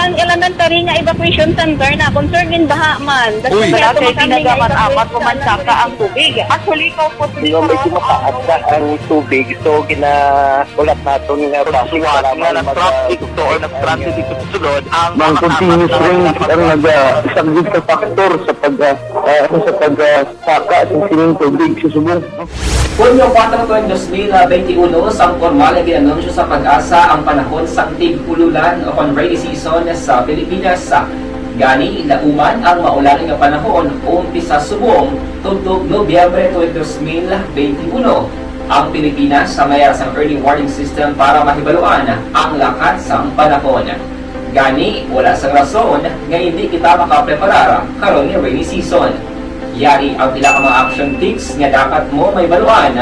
Ang elementary nga evacuation center na concern in baha man. Uy! Wala kay ginagamit-amat ko man saka ang tubig. Actually, ko po Medyo mataas na ang tubig, so ginahulat naton nga basi para nga mag- nag-traffic to or nag-transit dito sa sulod ang Ang continuous rain ang nag-, ah, isang big factor sa pag, ah, ah, sa pag, ah, saka sa sining tubig sa subong. Hunyo kuwatro tuig dos mil benti uno, sang pormal nga gin-anunsyo sa PAGASA ang panahon sang tig-ululan o kon rainy season sa Pilipinas. Gani, lauman ang maulan nga panahon umpisa subong tubtob Nobyembre tuig dos mil benti uno. Ang Pilipinas sa mayar sang early warning system para mahibaluan ang lakat sang panahon. Gani, wala sang rason nga indi kita makapreparar karon nga rainy season. Yari ang pila ka mga action tips nga dapat mo mahibaluan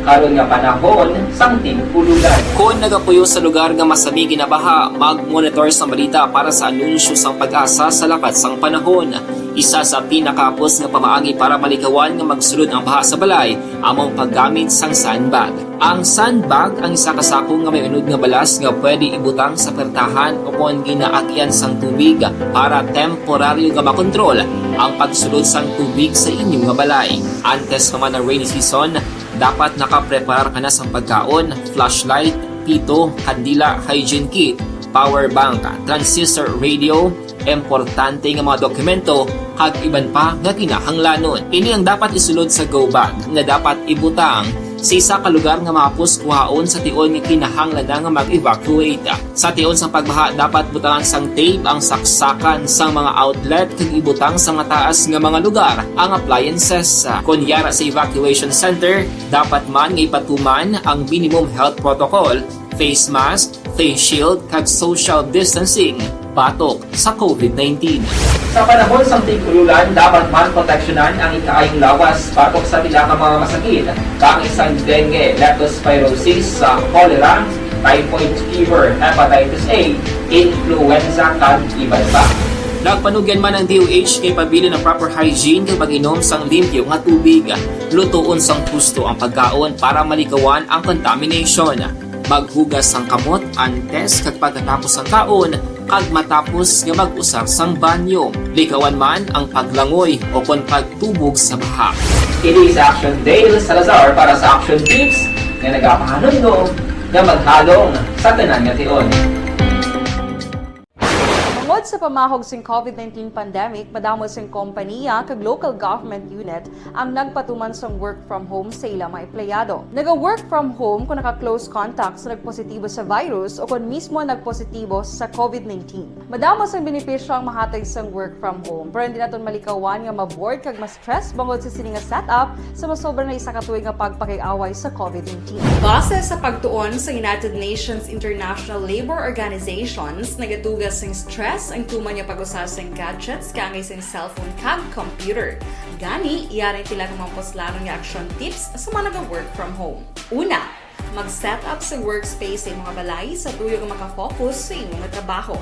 karon nga panahon sang tig-ululan. Kon nagapuyo sa lugar nga masami ginabaha, mag-monitor sang balita para sa anunsyo sang PAGASA sa lakat sang panahon. Isa sa pinakahapos nga pamaagi para malikawan nga magsulod ang baha sa balay amo ang paggamit sang sandbag. Ang sandbag ang isa ka sako nga may unod nga balas nga pwede ibutang sa pertahan o kon ginaagyan sang tubig para temporaryo nga makontrol ang pagsulod sang tubig sa inyo nga balay. Antes pa man ang rainy season, dapat nakapreparar ka na sang pagkaon, flashlight, pito, kandila, hygiene kit, power bank, transistor radio, importante nga mga dokumento, kag iban pa nga kinahanglanon. Ini ang dapat isulod sa go bag nga dapat ibutang sa isa ka lugar nga mahapos kuhaon sa tion nga kinahanglan na nga mag-evacuate. Sa tion sang pagbaha, dapat butangan sang tape ang saksakan sang mga outlet kag ibutang sa mataas nga mga lugar ang appliances. Kon yara sa evacuation center, dapat man nga ipatuman ang minimum health protocol, face mask, face shield, kag social distancing batok sa COVID nineteen. Sa panahon sang tig-ululan, dapat man proteksyonan ang ikaayong lawas batok sa pila ka mga masakit, kaangay sang dengue, leptospirosis, sa cholera, typhoid fever, hepatitis A, influenza, kag iban pa. Nagpanugyan man ang D O H nga ipabilin ang proper hygiene kag pag-inom sang limpyo nga tubig. Lutoon sang husto ang pagkaon para malikawan ang contamination. Maghugas sang kamot antes kag pagkatapos sang kaon, kag matapos nga mag-usar sang banyo. Likawan man ang paglangoy o kon pagtubog sa baha. Ini si Action Dale Salazar para sa Action Tips nga nagapahanumdom nga maghalong sa tanan nga tion. Tungod sa pamahog sing COVID nineteen pandemic, madamo sing kompaniya kag local government unit ang nagpatuman sang work from home sa ila mga empleyado. Naga-work from home kung naka-close contact sa nagpositibo sa virus o kon mismo nagpositibo sa COVID nineteen. Madamo sang benepisyo ang mahatag sang work from home, pero hindi naton malikawan nga ma-bored kag ma-stress bangod sa sini nga setup sa masobra na isa ka tuig nga pagpakig-away sa COVID nineteen. Base sa pagtuon sa United Nations International Labor Organizations, nagaduga sing stress ang tuman nga pag-usar sang gadgets kaangay sang cellphone kag computer. Gani, yari ang pila ka mga puslanon nga action tips sa mga naga-work from home. Una, mag-set up sa workspace sa imong balay sa tuyo nga makafocus sa imong trabaho.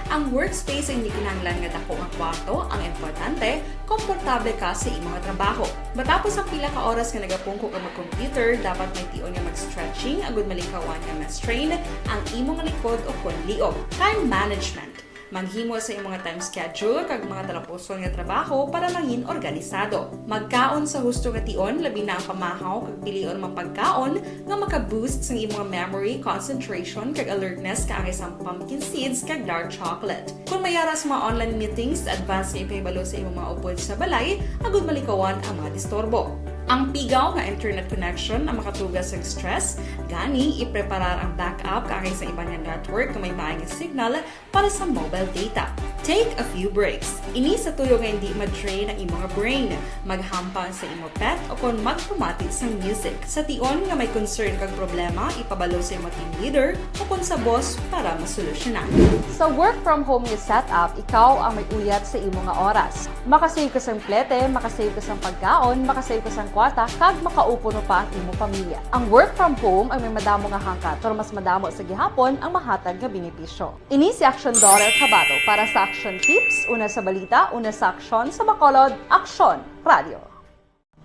Ang workspace ay hindi kinahanglan nga dako nga kwarto, ang importante, komportable ka sa imong trabaho. Matapos ang pila ka oras nga nagapungko ka mag-computer, dapat may tion nga mag-stretching agud malikawan nga ma-strain ang imong likod o kon liog. Time management. Maghimo sa imong time schedule kag mga talapuson nga trabaho para mangin organisado. Magkaon sa husto nga tion, labi na ang pamahaw kag pilion mga pagkaon nga maka-boost sang imong memory, concentration, kag alertness kaangay sang pumpkin seeds kag dark chocolate. Kung may ara sa mga online meetings, advance nga ipahibalo sa imong mga upod sa balay agud malikawan ang mga disturbo. Ang pigaw nga internet connection ang makatuga sa stress, gani ipreparar ang backup kaangay sa iban nga network nga may maay nga signal para sa mobile data. Take a few breaks. Ini sa tuyo nga hindi ma-drain ang imong brain. Maghampang sa imo pet o kon magpamati sang music. Sa tion nga may concern kag problema, ipabalo sa imo team leader o kon sa boss para masolusyonan. Sa work from home nga setup, ikaw ang may uyat sa imo nga oras. Makasave ka sang plete, makasave ka sang pagkaon, makasave ka sang kwarta, kag makaupo pa ang imo pamilya. Ang work from home ang may madamo nga hangkat, pero mas madamo sa gihapon ang mahatag nga benepisyo. Ini si Action Daughter Kabato para sa Action Tips, una sa balita, una sa aksyon sa Bacolod, Aksyon Radio.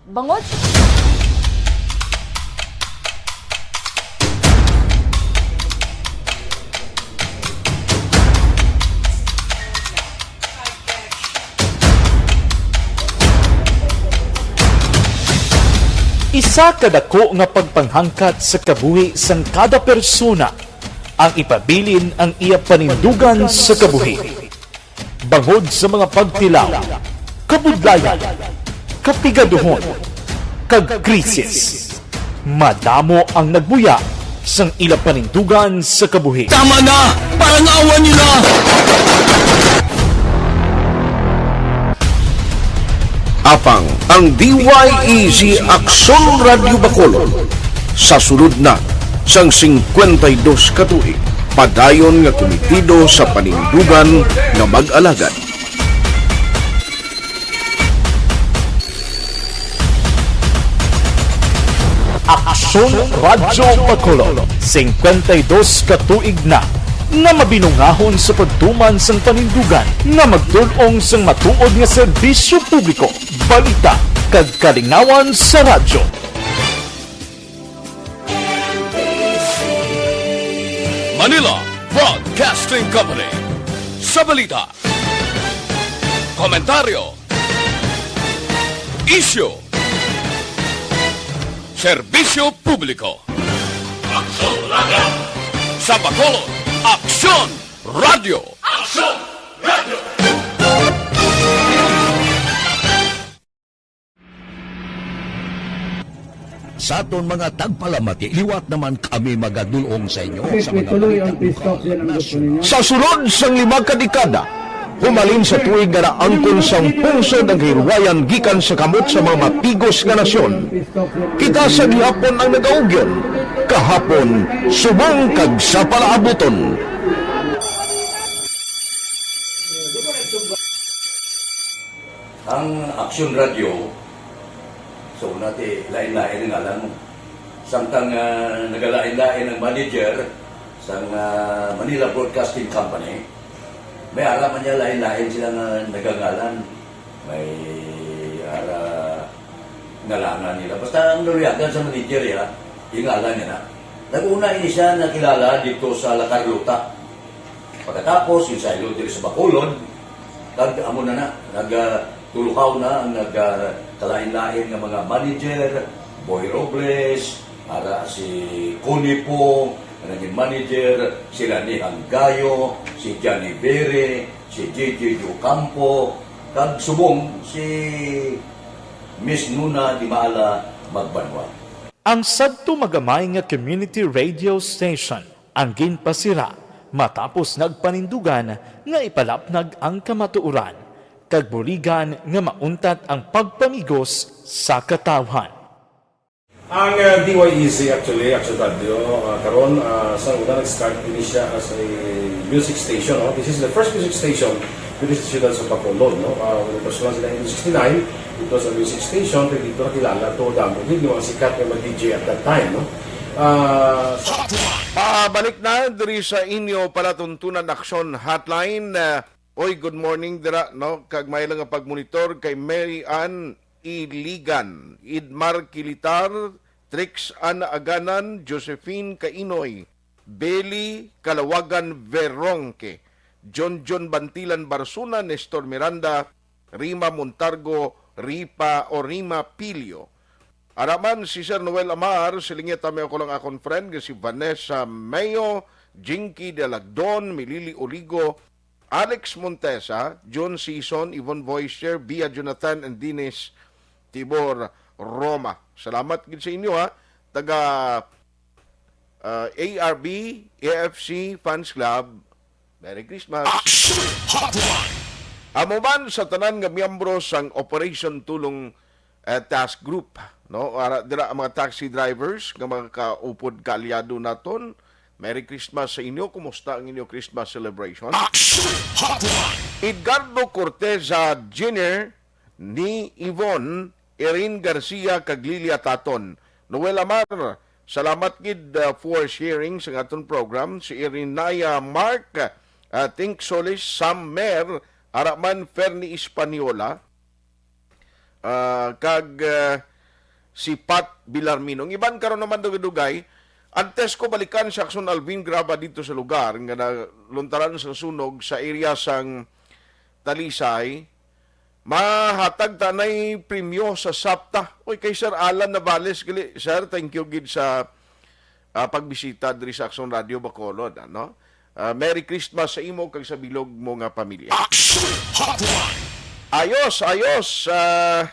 Bangod Isa ka dako nga pagpanghangkat sa kabuhi sang kada persona ang ipabilin ang iya panindugan sa kabuhi. Bangod sa mga pagtilaw, kabudlayan, kapigaduhon, kag krisis, madamo ang nagbuya sang ila panindugan sa kabuhi. Tama na! Parangawan nila! Apang ang D Y E G Aksyon Radyo Bacolod sa sulod na sang singkwenta y dos ka tuig, padayon nga kumitido sa panindugan nga mag-alagad. Aksyon Radyo Bacolod, singkwenta y dos ka tuig na nga mabinungahon sa pagtuman sang panindugan nga magdul-ong sang matuod nga serbisyo publiko, balita, kag kalingawan sa radyo. Manila Broadcasting Company. Sa balita, komentaryo, isyu, serbisyo publiko. Aksyon Radyo. Sa Bacolod, Aksyon Radyo. Aksyon Radyo. Sa aton mga tagpalamati, liwat naman kami magadul-ong sa inyo sa mga balita lokal, nasyonal. Sa sulod sang lima ka dekada, humalin sa tuig nga naangkon sang pungsod ang kahilwayan gikan sa kamot sa mga matigos nga nasyon, kita sa gihapon ang nagaugyon, kahapon, subong kag sa palaabuton. Ang Aksyon Radyo, sa una ti lain-lain ang ngalan mo. Samtang ah, nagalain-lain ang manager sang ah, Manila Broadcasting Company, may ara man niya lain-lain sila nga nagangalan. May ara ngalangan nila. Basta ang naluyagan sa manager ya, ingalan niya na. Nag-una ini siya nakilala dito sa La Carlota. Pagkatapos, yung saylo diri sa Bacolod, kag amo na na, nagtuluhaw na ang nagkalain-lain nga mga manager, Boy Robles, ara si Connie po, ang naging manager, si Rani Hanggayo, si Johnny Bere, si J J Ocampo, kag subong si Miss Nuna Dimala Magbanwa. Ang sadto magamay nga community radio station ang ginpasira matapos nagpanindugan nga ipalapnag ang kamatuoran kag buligan nga mauntat ang pagpamigos sa katawhan. Ang uh, D Y E Z actually, Action Radio, uh, karon uh, sa una nag-start din siya as a music station. No? This is the first music station diri sa siyudad sa Bacolod. No? Uh, when it was launched in nineteen sixty-nine, it was a music station, kay dito nakilala to damo din yung mga sikat nga mga D J at that time. No? Uh, sa- Ah, balik na diri sa inyo palatuntunan Action Hotline. Uh, oy, good morning dira, no? Kag may lang nga pagmonitor kay Mary Ann Iligan, Idmar Kilitar, Trix Ana Aganan, Josephine Kainoy, Beli Kalawagan Veronque, John John Bantilan Barsuna, Nestor Miranda, Rima Montargo, Ripa o Rima Pilio. Araman si Sir Noel Amar, silingi ta mi ako lang akon friend nga si Vanessa Mayo, Jinky Dalagdon, Milili Oligo, Alex Montesa, John Season, Yvonne Voicer, Bia Jonathan, and Dennis Tibor Roma. Salamat gid sa inyo, ha. Taga uh, A R B, A F C Fans Club. Merry Christmas. Action Hotline. Amo man sa tanan nga miyembro sang Operation Tulong uh, Task Group, no? Ara dira ang mga taxi drivers nga mga kaupod kaalyado naton. Merry Christmas sa inyo. Kumusta ang inyo Christmas celebration? Action Hotline. Edgardo Corteza Junior, ni Yvonne, Erin Garcia, kag Lilia Taton. Noel Amar, salamat gid uh, for sharing sa aton program. Si Irinaya Mark, uh, Tink Solis, Sam Mer, Araman Fernie Española, uh, kag uh, si Pat Bilarmino. Ang iban karon naman dugay-dugay. Antes ko balikan si Action Alvin Graba dito sa lugar nga naluntaran sa sunog sa area sang Talisay, mahatag ta nay premyo sa sapta. Oy, kay Sir Alan Navales gali, sir, thank you gid sa ah, pagbisita diri sa Action Radio Bacolod, ano? Ah, Merry Christmas sa imo kag sa bilog mo nga pamilya. Action Hotline. Ayos, ayos. Ah,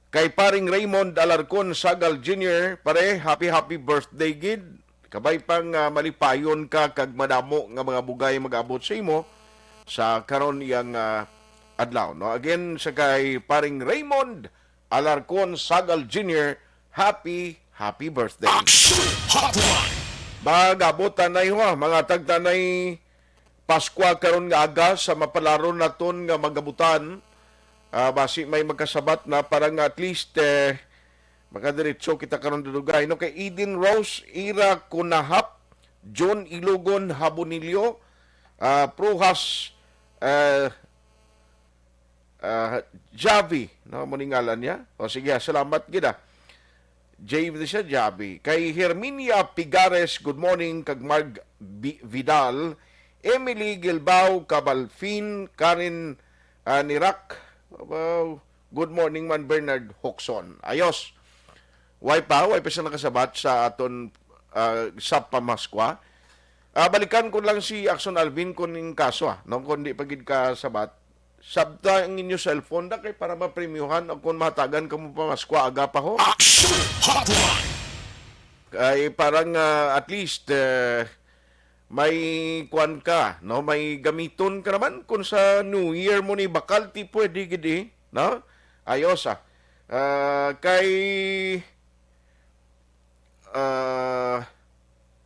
kay paring Raymond Alarcon Sagal Junior, pare, happy, happy birthday gid. Kabay pang ah, malipayon ka kag madamo nga mga bugay mag-abot sa imo sa karon iyang ah, adlaw, no? Again, sa kay paring Raymond Alarcon Sagal Junior, happy, happy birthday. Action Hotline. Mag-abot tanay ho, ah, mga tagtanay Paskwa karon nga aga sa mapalaron naton nga magabutan. Ah, basi may magkasabat na para nga at least eh, makadiretso kita karon dudugay, no? Kay Eden Rose, Ira Kunahap, John Ilogon Habonillo, ah, Pruhas, eh, ah, Javi, no? Mo ni ngalan niya. O sige, ah, salamat gid, ah. Javi siya, Javi. Kay Herminia Pigares, good morning. Kag Marg Bi- Vidal, Emily Gilbao, Cabalfin, Karen ah, Nirak. Wow. Good morning man, Bernard Hoxon. Ayos. Way pa, way pa siya nakasabat sa aton ah, sa pamaskwa. Ah, balikan ko lang si Action Alvin kung ning kaso, ah, no? Kung di pa gid ka sabat, sabta ang inyo cellphone da kay para mapremyuhan o kung mahatagan ka mo pamaskwa, aga pa ho. Action Hotline. Kay parang ah, at least eh, may kuan ka, no? May gamiton ka naman kung sa New Year mo ni bakal ti pwede gid eh, no? Ayos ah. Ah, kay ah,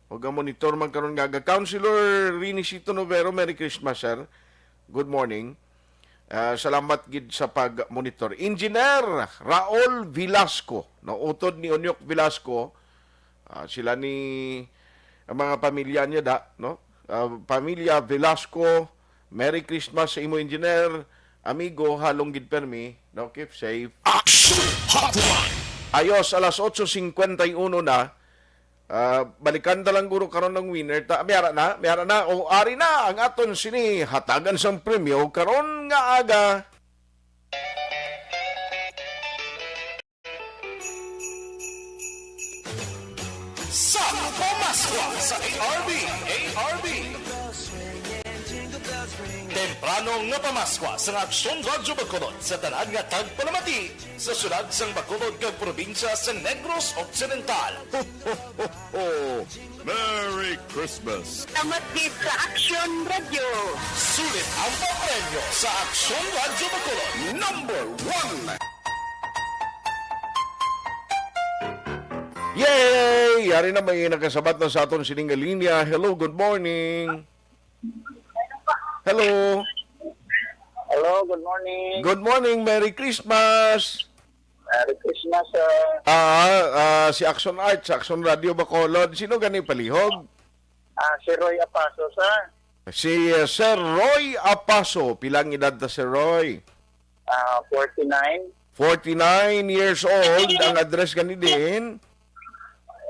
ug ang monitor man karon nga aga. Councilor Rinicito Novero, Merry Christmas, sir. Good morning. Ah, salamat gid sa pag-monitor. Engineer Raul Velasco, no, utod ni Onyok Velasco, ah, sila ni ang mga pamilya niya da, no? Ah, pamilya Velasco, Merry Christmas sa imo, engineer. Amigo, halong gid permi, no? Keep safe. Action Hotline. Ayos, alas otso cincuenta y uno na. Ah, balikan ta lang guro karon ng winner ta. May ara na, may ara na. O ari na ang aton sini hatagan sang premyo karon nga aga. Sa Pamaskwa sa A R B, A R B. Temprano nga pamaskwa sa Aksyon Radyo Bacolod sa tanan nga tagpalamati sa syudad sang Bacolod kag probinsya sa Negros Occidental. Ho, ho, ho, ho. Merry Christmas! Salamat gid sa Aksyon Radyo. Sulit ang papremyo sa Aksyon Radyo Bacolod number one. Yay! Yari na, may nakasabat na sa aton sining nga linya. Hello, good morning. Hello. Hello, good morning. Good morning, Merry Christmas. Merry Christmas, sir. Ah, ah, si Action Art, sa Action Radio Bacolod. Sino gani palihog? Ah, si Roy Apaso, sir. Si uh, Sir Roy Apaso. Pila ang edad ta, Sir Roy? Ah, forty-nine. Forty-nine years old. Ang address gani din?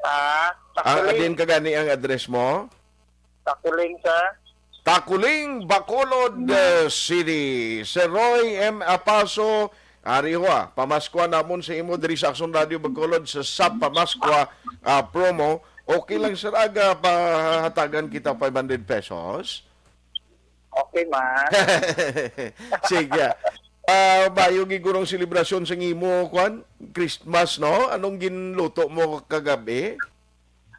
Ah, Ah, Takuling. Din ka gani ang address mo? Takuling, sir. Takuling, Bacolod uh, City. Sir Roy M. Apaso, ari ho ah, pamaskwa namon sa imo diri sa Action Radio Bacolod sa Sab Pamaskwa ah, promo. Okay lang, sir, aga pahatagan kita five hundred pesos? Okay, man. Sige. Ah, bayo gigurong selebrasyon sa imo, kwan? Christmas, no? Anong ginluto mo kagabi?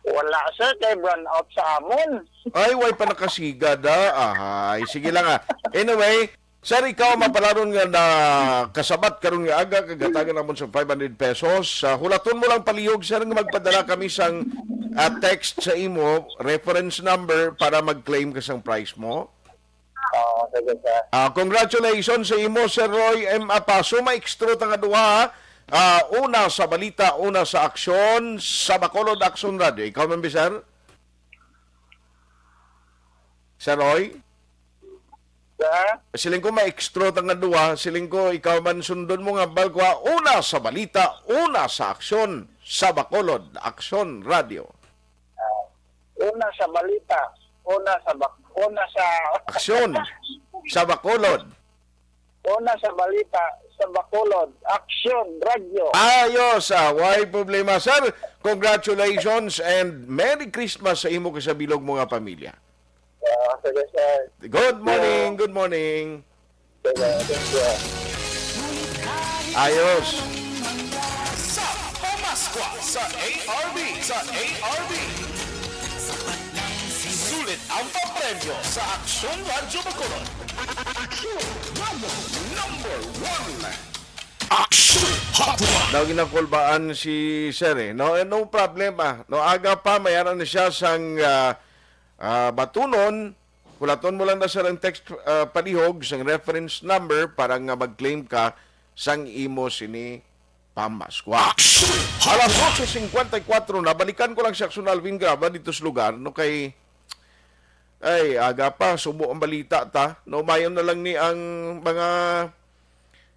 Wala, sir, kay brownout sa amon. Ay, way pa nakasiga da. Ahay, sige lang ah. Anyway, sir, ikaw mapalaron nga na kasabat karon nga aga, kagatagan namon sa five hundred pesos. Ah, hulaton mo lang palihog, sir, nga magpadala kami sang ah, text sa imo, reference number para mag-claim ka sang prize mo. Oo, sige, sir. Ah, congratulations sa imo, Sir Roy M. Apaso. Maestro ta nga duha. Ah, una sa balita, una sa aksyon, sa Bacolod Action Radio. Ikaw man, bi, sir? Sir Roy? Sir? Siling ko, maestro ta nga duha. Siling ko, ikaw man sundon mo nga balkwa. Una sa balita, una sa aksyon, sa Bacolod Action Radio. Una sa balita, una sa bak, una sa Aksyon, sa Bacolod. Una sa balita, sa Bacolod, Action Radio. Ayos, ah, way problema, sir. Congratulations and Merry Christmas sa imo kag sa bilog mo nga pamilya. Ah, sige, sir. Good morning, good morning. Sige, thank you. Ayos. Sa Pamaskwa sa A R B, sa A R B. Sulit ang papremyo sa Aksyon Radyo Bacolod. Aksyon Radyo number one. Aksyon Hotline. Daw ginakulbaan si Sir eh. No, eh, no problema. No, aga pa, may ara na siya sang ah, ah, batunon. Hulaton mo lang na, sir, ang text ah, palihog sang reference number para nga mag-claim ka sang imo sini pamaskwa. Alas otso cincuenta y cuatro na, balikan ko lang si Aksyon Alvin Graba dito sa lugar, no, kay, ay, aga pa, subo ang balita ta. No, mayon na lang ni ang mga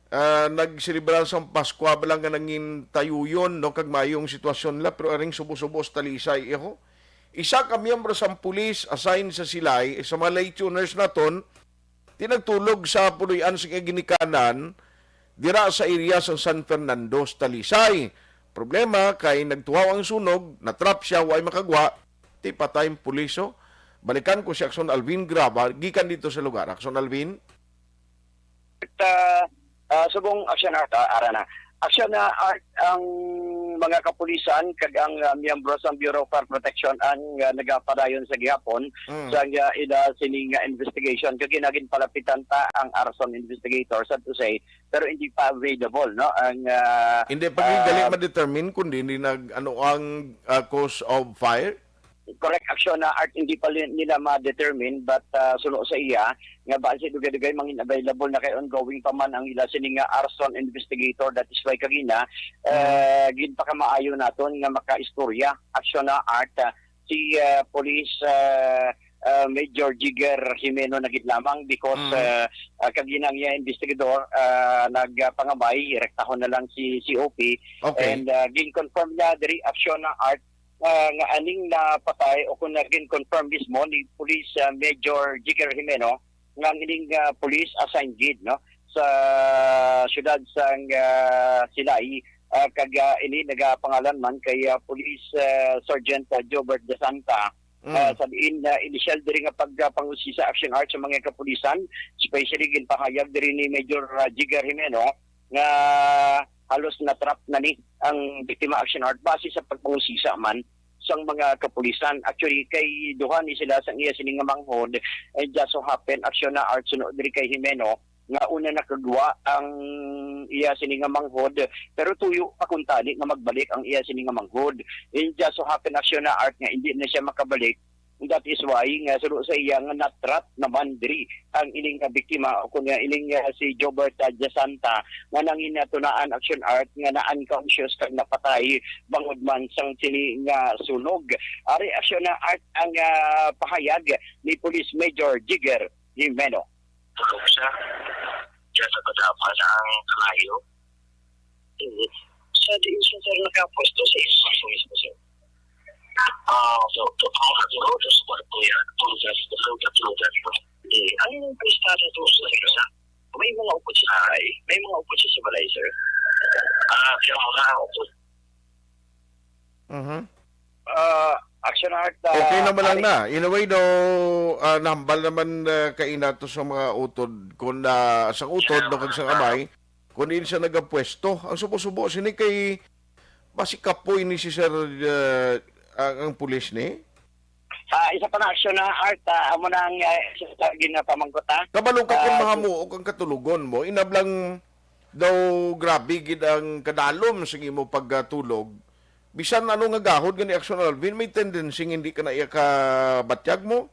ah, nagselebrar sang Paskwa ba lang nga nangin tayuyon, no, kag mayong sitwasyon nila, pero aring subo-subo sa Talisay, iho. Isa ka miyembro sang pulis assigned sa Silay, sa mga late tuners naton, tinagtulog sa puloy-an sa ginikanan dira sa area sang San Fernando sa Talisay. Problema kay nagtuhaw ang sunog, natrap siya, way makagwa, ti patay ang pulis, oh. Balikan ko si Aksyon Alvin Graba, gikan dito sa lugar. Aksyon Alvin? At, ah, ah, subong Aksyon Art, ah, ara na. Aksyon na Art ang mga kapulisan kag ang ah, miyembro sa Bureau of Fire Protection ang ah, nagapadayon sa gihapon Mm. sa ah, ila sini nga investigation kag ginagin palapitan ta ang arson investigator sa Tusay, pero hindi pa available, no, ang ah, Hindi pa gyud gali ah, ma-determine kung hindi nag ano ang ah, cause of fire. Correct, Aksyon na Art, hindi pa li- nila ma-determine, but ah, suno sa iya nga base dugay-dugay mangin available na kay ongoing pa man ang ila sini nga arson investigator, that is why kagina uh, ginpakamaayo naton nga makaistorya, Aksyon na Art, ah, si ah, Police ah, ah, Major Jigger Jimeno na gid lamang because Mm. ah, ah, kagina ang iya investigador ah, nagpangabay, rektahon na lang si C O P. Okay. And uh, gin-confirm niya diri, Aksyon na Art, uh, nga aning napatay o kung nagin-confirm mismo ni Police uh, Major Jigger Jimeno nga ang ining uh, police assigned gid, no, sa siyudad sang uh, Silay, uh, kag uh, ini nagapangalan man kay uh, Police uh, Sergeant uh, Jobert De Santa. Mm. Uh, sa diin uh, initial diri nga pagpangusisa, Aksyon Art, sa mga kapulisan, especially ginpahayag diri ni Major uh, Jigger Jimeno nga halos na-trap na ni ang biktima, Aksyon Art, base sa pagpangusisa man sang mga kapulisan. Actually, kay duha ni sila sang iya sini nga manghod, and just so happen, Aksyon na Art, suno diri kay Jimeno, nga una nakagwa ang iya sini nga manghod, pero tuyo pa kuntani nga magbalik ang iya sini nga manghod. And just so happen, Aksyon na Art, nga hindi na siya makabalik. That is why nga suno sa iya nga na-trap naman diri ang ining nga biktima, o kun nga ining, ah, si Jobert, ah, Jasanta, nga nanginatunaan, Aksyon Art, nga na-unconscious kag napatay bangod man sang sini nga sunog. Ari, Aksyon na Art, ang, ah, pahayag ni Police Major Jigger Jimeno. Tulog siya. Diyan sa kadapa na ang kalayo. Sa diin siya, sir, nakapwesto sa isang mismo, sir. Ah, so, to, ang siguro, to sa kwarto yan. Tulog na, tulog na, tulog na. Eh, ang pwesto na to, sir, sa may mga upod siya, ay, may mga upod siya sa balay, sir. Ah, kaya mga upod. Mhm. Ah, Action Art, ah, Okay naman lang ari. na. In a way daw, ah, nahambal naman, ah, kaina to sa mga utod kung na, sa utod, no, kag sa amay, kung diin siya nagapwesto. Ang subo-subo sini kay basi kapoy ni si Sir, ah, ang, ang pulis ni. Ah, isa pa na, Action na Art, ah, amo na ang, ah, isa sa ginapamangkot, ha? Kabalo ka kung Ah, mahamuok ang katulogon mo, inablang daw grabe gid ang kadalom sa imo pagkatulog. Bisan ano nga gahod gani, Action Alvin, may tendency nga hindi ka na iya kabatyag mo.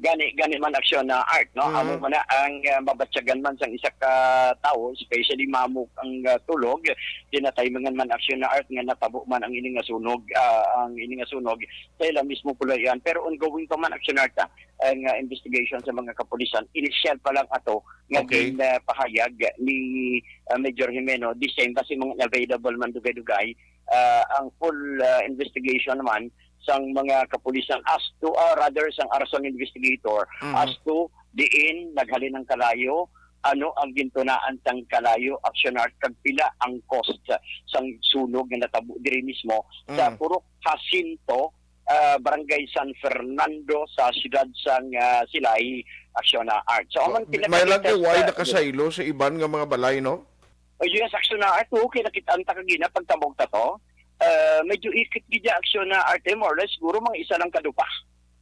Gani, gani man, Action na Art, no? Mhm. Amo man na ang, ah, mabatyagan man sang isa ka tawo, especially mamok ang, ah, tulog, kinataymangan man, Action na Art, nga natabo man ang ini nga sunog, ah, ang ini nga sunog sa ila mismo pulayan. Pero ongoing pa man, Action Art, ah, ang, ah, investigation sa mga kapulisan. Initial pa lang ato nga Okay. gin, ah, pahayag ni, ah, Major Jimeno. The same, basi mga available man dugay-dugay, ah, ang full, ah, investigation naman sang mga kapulisan as to, ah, rather sang arson investigator Mhm. as to diin naghalin ang kalayo, ano ang gintunaan sang kalayo, Action Art, kag pila ang cost sang sunog nga natabo diri mismo sa Mm. Purok Jacinto, ah, Barangay San Fernando, sa siyudad sang, ah, Silay, Action Art. So, amang May lang kay pinakita why sa nakasaylo sa iban nga mga balay, no? Oh, yes, Action Art, okay, nakita ang takagina pagtabog ta to. Ah, medyo ikit gid ya, Action Art, eh, more or less, siguro mga isa lang kadupa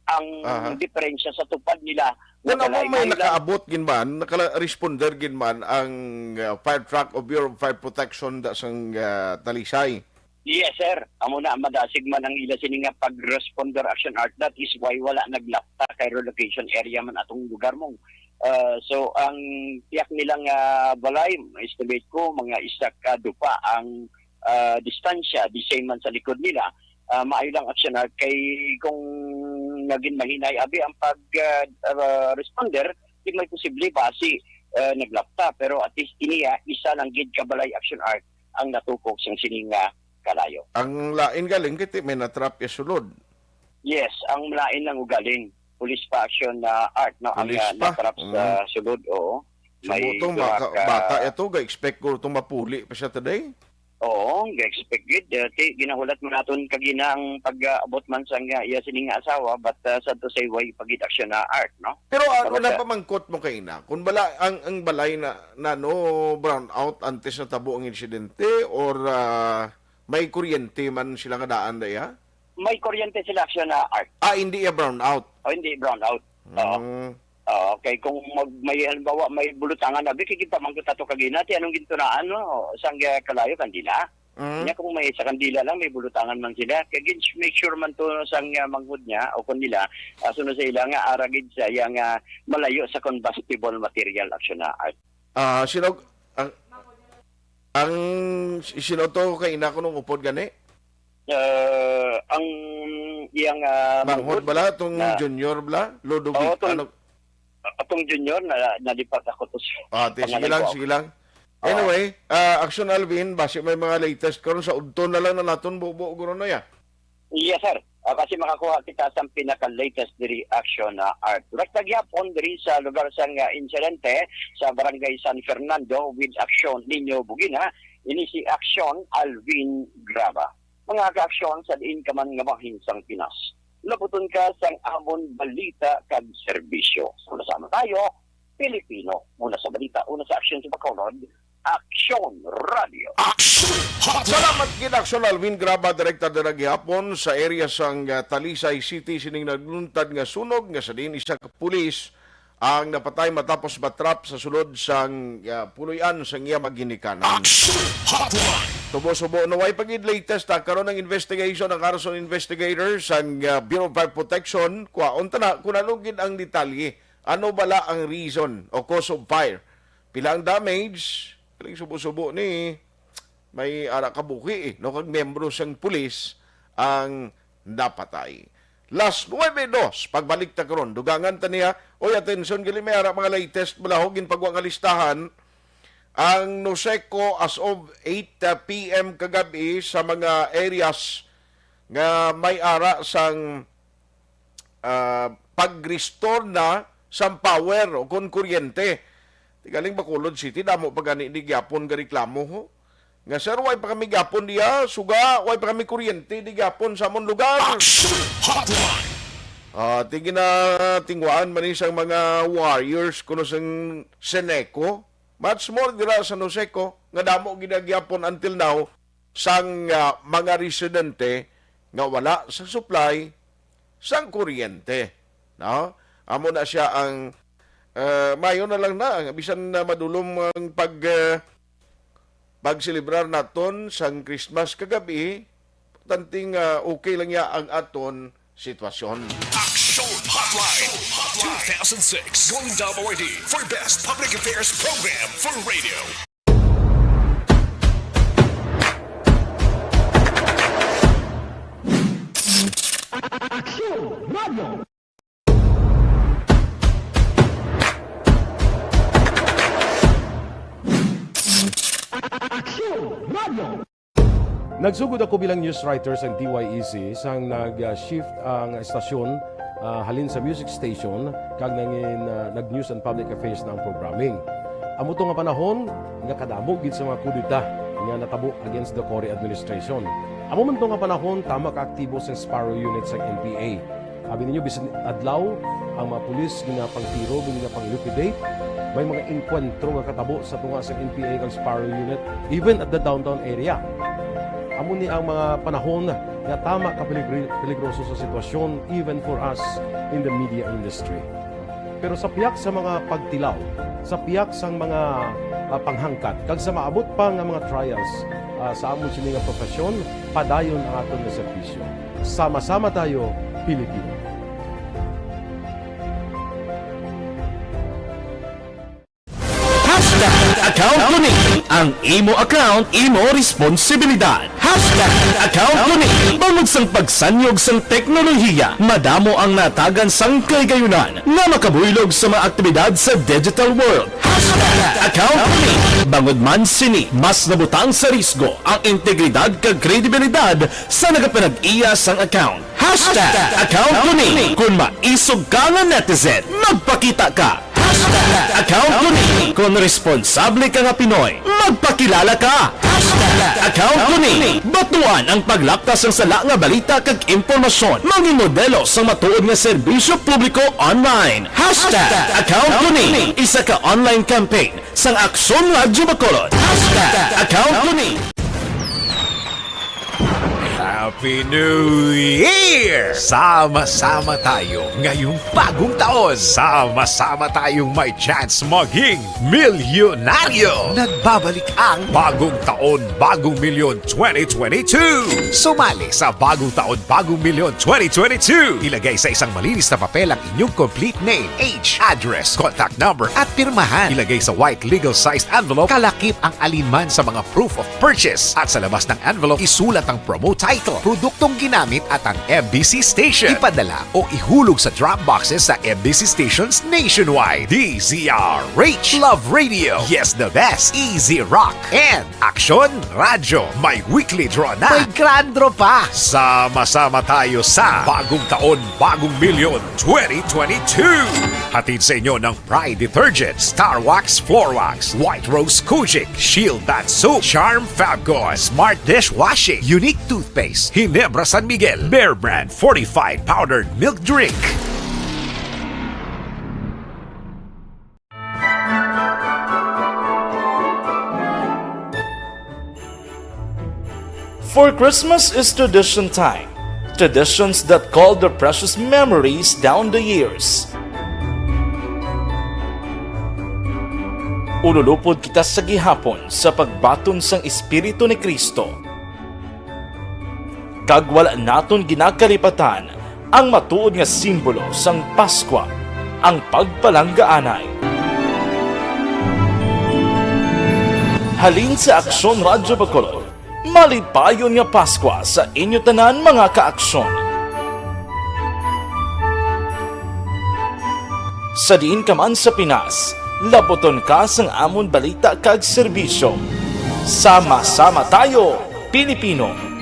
ang Aha. diferensya sa tupad nila. Kung amo may Nagkalain-lain lang. nakaabot gid man, nakala-responder gid man ang, ah, fire truck o Bureau of Fire Protection da sang, ah, Talisay. Yes, sir. Amo na, madasig man ang ila sini nga pag-responder, Action Art. That is why wala naglapta kay relocation area man atong lugar mo. Ah, so, ang tiyak nilang, ah, balay, estimate ko, mga isa ka dupa ang, ah, distansya, the same man sa likod nila. Ah, maayo lang, Action Art, kay kung naging mahinay abi ang pag, ah, ah, responder, di may posible basi, ah, naglapta. Pero at least, ini, ah, isa lang gid ka balay, Action Art, ang natukok sang sini nga kalayo. Ang lain galing kay ti may natrap ya sulod. Yes, ang lain lang ugaling. Police pa, Action na Art, no? Ang, Police ah, pa? natrap sa Mm. sulod, oo. Subo May tong duha maka-, ka bata ito, ga-expect ko itong mapuli pa siya today. Oo, ga-expect gid. Eh, ti, ginahulat man naton kagina ang pag-abot man sa nga iya sining nga asawa, but, ah, sad to say, way pa gid aksyon na Art, no? Pero ano Dapat na sa pamangkot mo kay na? Kung bala, ang, ang balay na, na no brown out antes na tabo ang insidente or, ah, may kuryente man sila nga daan da iya? May kuryente sila, aksyon na Art. Ah, hindi iya brown out. O, hindi brown out. Oo. Mm. Oo, kay kung mag-, may halimbawa, may bulutangan na, biki, pamangkot ato kagina, ti anong gintunaan, no? Sang, ah, kalayo, kandila. Mm. Nya kung may sa kandila lang, may bulutangan man sila. Kay gin-, make sure man to sang, ah, manghod niya o kung nila, ah, sunod sa ila nga, ara gid sa iya nga malayo sa combustible material, aksyon na Art. Ah, sino, ang, ang, sino to kay ina ko nung upod gani? Ah, ang iyang, ah, Manghod manghod bala, tong na junior bala? Ludovic, Oo, tong, ano? Atong junior na, nalipat ako to sa Ah, te, sige pangalan lang, ko. sige lang. Oo. Anyway, ah, Action Alvin, basi may mga latest karon sa udto na lang na naton bubo guro na ya. Yes, sir. Ah, kasi makakuha kita sa pinaka-latest diri, Action, ah, Art. Right na gyapon diri sa lugar sang, ah, insidente sa Barangay San Fernando with Action Niño Bugina. Ini si Action Alvin Graba. Mga kaaksyon sa diin ka man nga bahin sang Pinas. Labuton ka sang amon balita kag serbisyo. Sama-sama tayo, Pilipino. Una sa balita, una sa aksyon sa Bacolod, Aksyon Radio. Aksyon Hotline! Salamat gid, Aksyon Alvin Graba, direkta dira gihapon sa area sang, ah, Talisay City, sining nagluntad nga sunog nga sa diin isa ka pulis ang napatay matapos matrap sa sulod sang, ah, puloy-an sang iya mga ginikanan. Action Hotline! Tubo-subo na way pa gid latest, ah, karon ang investigation, ang Carson investigator sang, ah, Bureau of Fire Protection, kwaon ta na kung ano gid ang detalye. Ano bala ang reason o cause of fire? Pila ang damage? Kaling subo-subo ni may ara ka buhi, eh, no, kag miyembro sang pulis ang napatay. Las nuebe dos, pagbalik ta karon, dugangan ta niya. Oy, atensyon, gali may ara mga latest, malahog ginpagwa nga listahan. Ang Noseco as of eight p m kagabi sa mga areas nga may ara sang, ah, pag-restore na sang power o kon kuryente. Ti galing Bacolod City, damo pa gani ni gyapon nga reklamo, ho. Nga, "Sir, way pa kami gyapon diya, suga, way pa kami kuryente di gyapon sa amon lugar." Action Hotline! Ah, ti ginatingwaan man ni sang mga warriors kuno sang Seneco, much more dira sa Noseco, nga damo gid na gyapon until now sang, ah, mga residente nga wala sa supply sang kuryente, no? Amo na siya ang, ah, mayo na lang na, bisan na madulom ang pag, ah, pagselebrar naton sang Christmas kagabi, importante nga okay lang ya ang aton sitwasyon. Action Hotline two thousand six Golden Dove Awardee for Best Public Affairs Program for Radio. Aksyon Radio. Aksyon Radio. Nagsugod ako bilang news writer sang D Y E C sang nag-shift ang estasyon, ah, halin sa music station kag nangin, ah, nag-news and public affairs na ang programming. Amo to nga panahon nga kadamo gid sa mga kudeta nga natabo against the Cory administration. Amo man to nga panahon tama ka aktibo sang Sparrow Unit sang N P A. Abi ninyo, bisan adlaw, ang mga pulis ginapangtiro, ginapang-liquidate. May mga engkwentro nga katabo sa tunga sa N P A kag Sparrow Unit, even at the downtown area. Amo ni ang mga panahon nga tama ka peligri-, peligroso sa sitwasyon, even for us in the media industry. Pero sa pihak sa mga pagtilaw, sa pihak sang mga, ah, panghangkat, kag sa maabot pa nga mga trials, ah, sa amon sini nga profesyon, padayon ang aton nga serbisyo. Sama-sama tayo, Pilipino. Hashtag account ko ni. Ang imo account, imo responsibilidad. Hashtag account ko ni. Bangod sang pagsanyog sang teknolohiya, madamo ang natagan sang kahigayunan nga makabuylog sa mga aktibidad sa digital world. Hashtag account ko ni. Bangod man sini, mas nabutang sa risgo ang integridad kag kredibilidad sa nagapanag-iya sang account. Hashtag account ko ni. Kung maisog ka nga netizen, magpakita ka. Hashtag account ko ni. Kung responsable ka nga Pinoy, magpakilala ka. Hashtag account ko ni. Batuan ang paglapta sang sala nga balita kag impormasyon. Mangin modelo sang matuod nga serbisyo publiko online. Hashtag account ko ni. Isa ka online campaign sang Aksyon Radyo Bacolod. Hashtag account ko ni. Happy New Year! Sama-sama tayo ngayong bagong taon. Sama-sama tayong may chance maging milyonaryo. Nagbabalik ang Bagong Taon, Bagong Milyon twenty twenty-two. Sumali sa Bagong Taon, Bagong Milyon twenty twenty-two. Ilagay sa isang malinis na papel ang inyong complete name, age, address, contact number, at pirmahan. Ilagay sa white legal-sized envelope, kalakip ang alinman sa mga proof of purchase. At sa labas ng envelope, isulat ang promo title, produktong ginamit, at ang M B C station. Ipadala o ihulog sa drop boxes sa M B C stations nationwide. D Z R H, Love Radio, Yes the Best, Easy Rock, and Aksyon Radyo, may weekly draw na. May grand draw pa. Sama-sama tayo sa Bagong Taon, Bagong Milyon twenty twenty-two. Hatid sa inyo ng Pride Detergent, Star Wax Floor Wax, White Rose Kojic, Shield Bath Soap, Charm Fabcon, Smart Dishwashing, Unique Toothpaste, Ginebra San Miguel, Bear Brand Fortified Powdered Milk Drink. For Christmas is tradition time. Traditions that call their precious memories down the years. Ululupod kita sa gihapon sa pagbaton sang Espiritu ni Cristo, kag wala naton ginakalipatan ang matuod nga simbolo sang Paskwa, ang pagpalanggaanay. Halin sa Aksyon Radyo Bacolod, malipayon nga Paskwa sa inyo tanan, mga kaaksyon. Sa diin ka man sa Pinas, laputon ka sang amon balita kag serbisyo. Sama-sama tayo, Pilipino!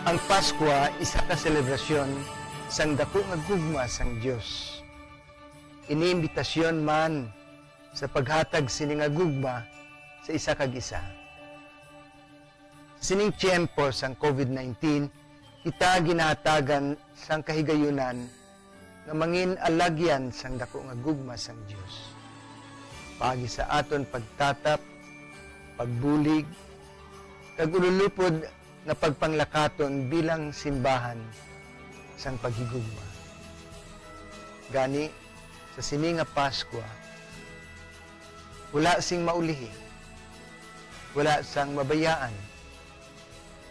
Ang Paskwa isa ka selebrasyon sang daku nga gugma sang Dios. Ini imbitasyon man sa paghatag sini nga gugma sa isa kag isa. Sa sining tiyempo sang covid nineteen, kita ginahatagan sang kahigayunan nga mangin alagyan sang daku nga gugma sang Dios, paagi sa aton pagtatap, pagbulig, kag ululupod nga pagpanglakaton bilang simbahan sang paghigugma. Gani, sa sini nga Paskwa, wala sing maulihi, wala sang mabayaan.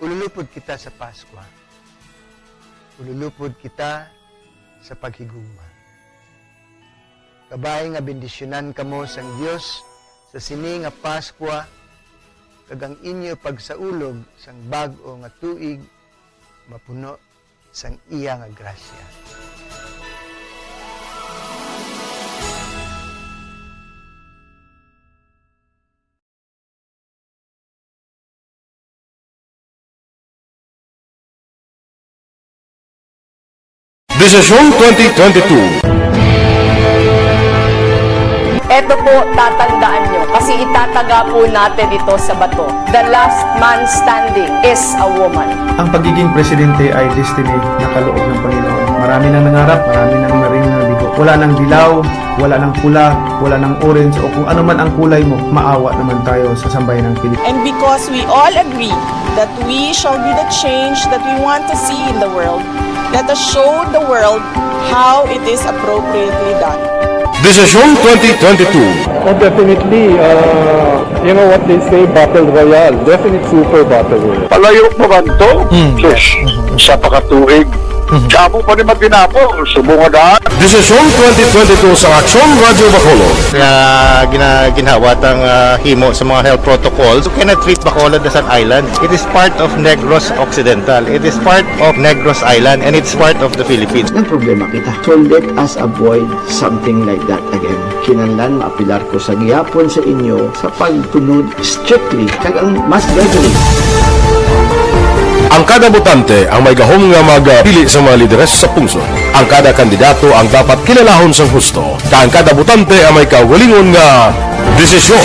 Ululupod kita sa Paskwa. Ululupod kita sa paghigugma. Kabay nga bendisyonan kamo sang Dios sa sini nga Paskwa, kag ang inyo pagsaulog sang bag-o nga tuig mapuno sang iya nga grasya. Desisyon twenty twenty-two. Eto po, tatandaan nyo, kasi itataga po natin ito sa bato. The last man standing is a woman. Ang pagiging presidente ay destiny na kaloob ng Panginoon. Marami nang nangarap, marami nang naring nabigo. Wala nang dilaw, wala nang pula, wala nang orange, o kung ano man ang kulay mo, maawa naman tayo sa sambayanang Pilipino. And because we all agree that we shall be the change that we want to see in the world, let us show the world how it is appropriately done. Desisyon twenty twenty-two. Oh, definitely, uh, you know what they say, battle royale. Definite super battle royale. Palayo pa man to? Hmm. Sus, isa pa ka tuig. Mhm. Sa amo pa ni matinapol, subong nga daan. Desisyon twenty twenty-two sa Aksyon Radyo Bacolod. Nga gina-, ginhawat ang, ah, himo sa mga health protocols. You cannot treat Bacolod as an island. It is part of Negros Occidental. It is part of Negros Island, and it's part of the Philippines. Ang problema kita. So let us avoid something like that again. Kinahanglan maapilar ko sa gihapon sa inyo sa pagsunod strictly kag ang mas gradually. Ang kada botante ang may gahom nga magpili sa mga lideres sa pungsod. Ang kada kandidato ang dapat kilalahon sang husto, kag ang kada botante ang may kaugalingon nga desisyon.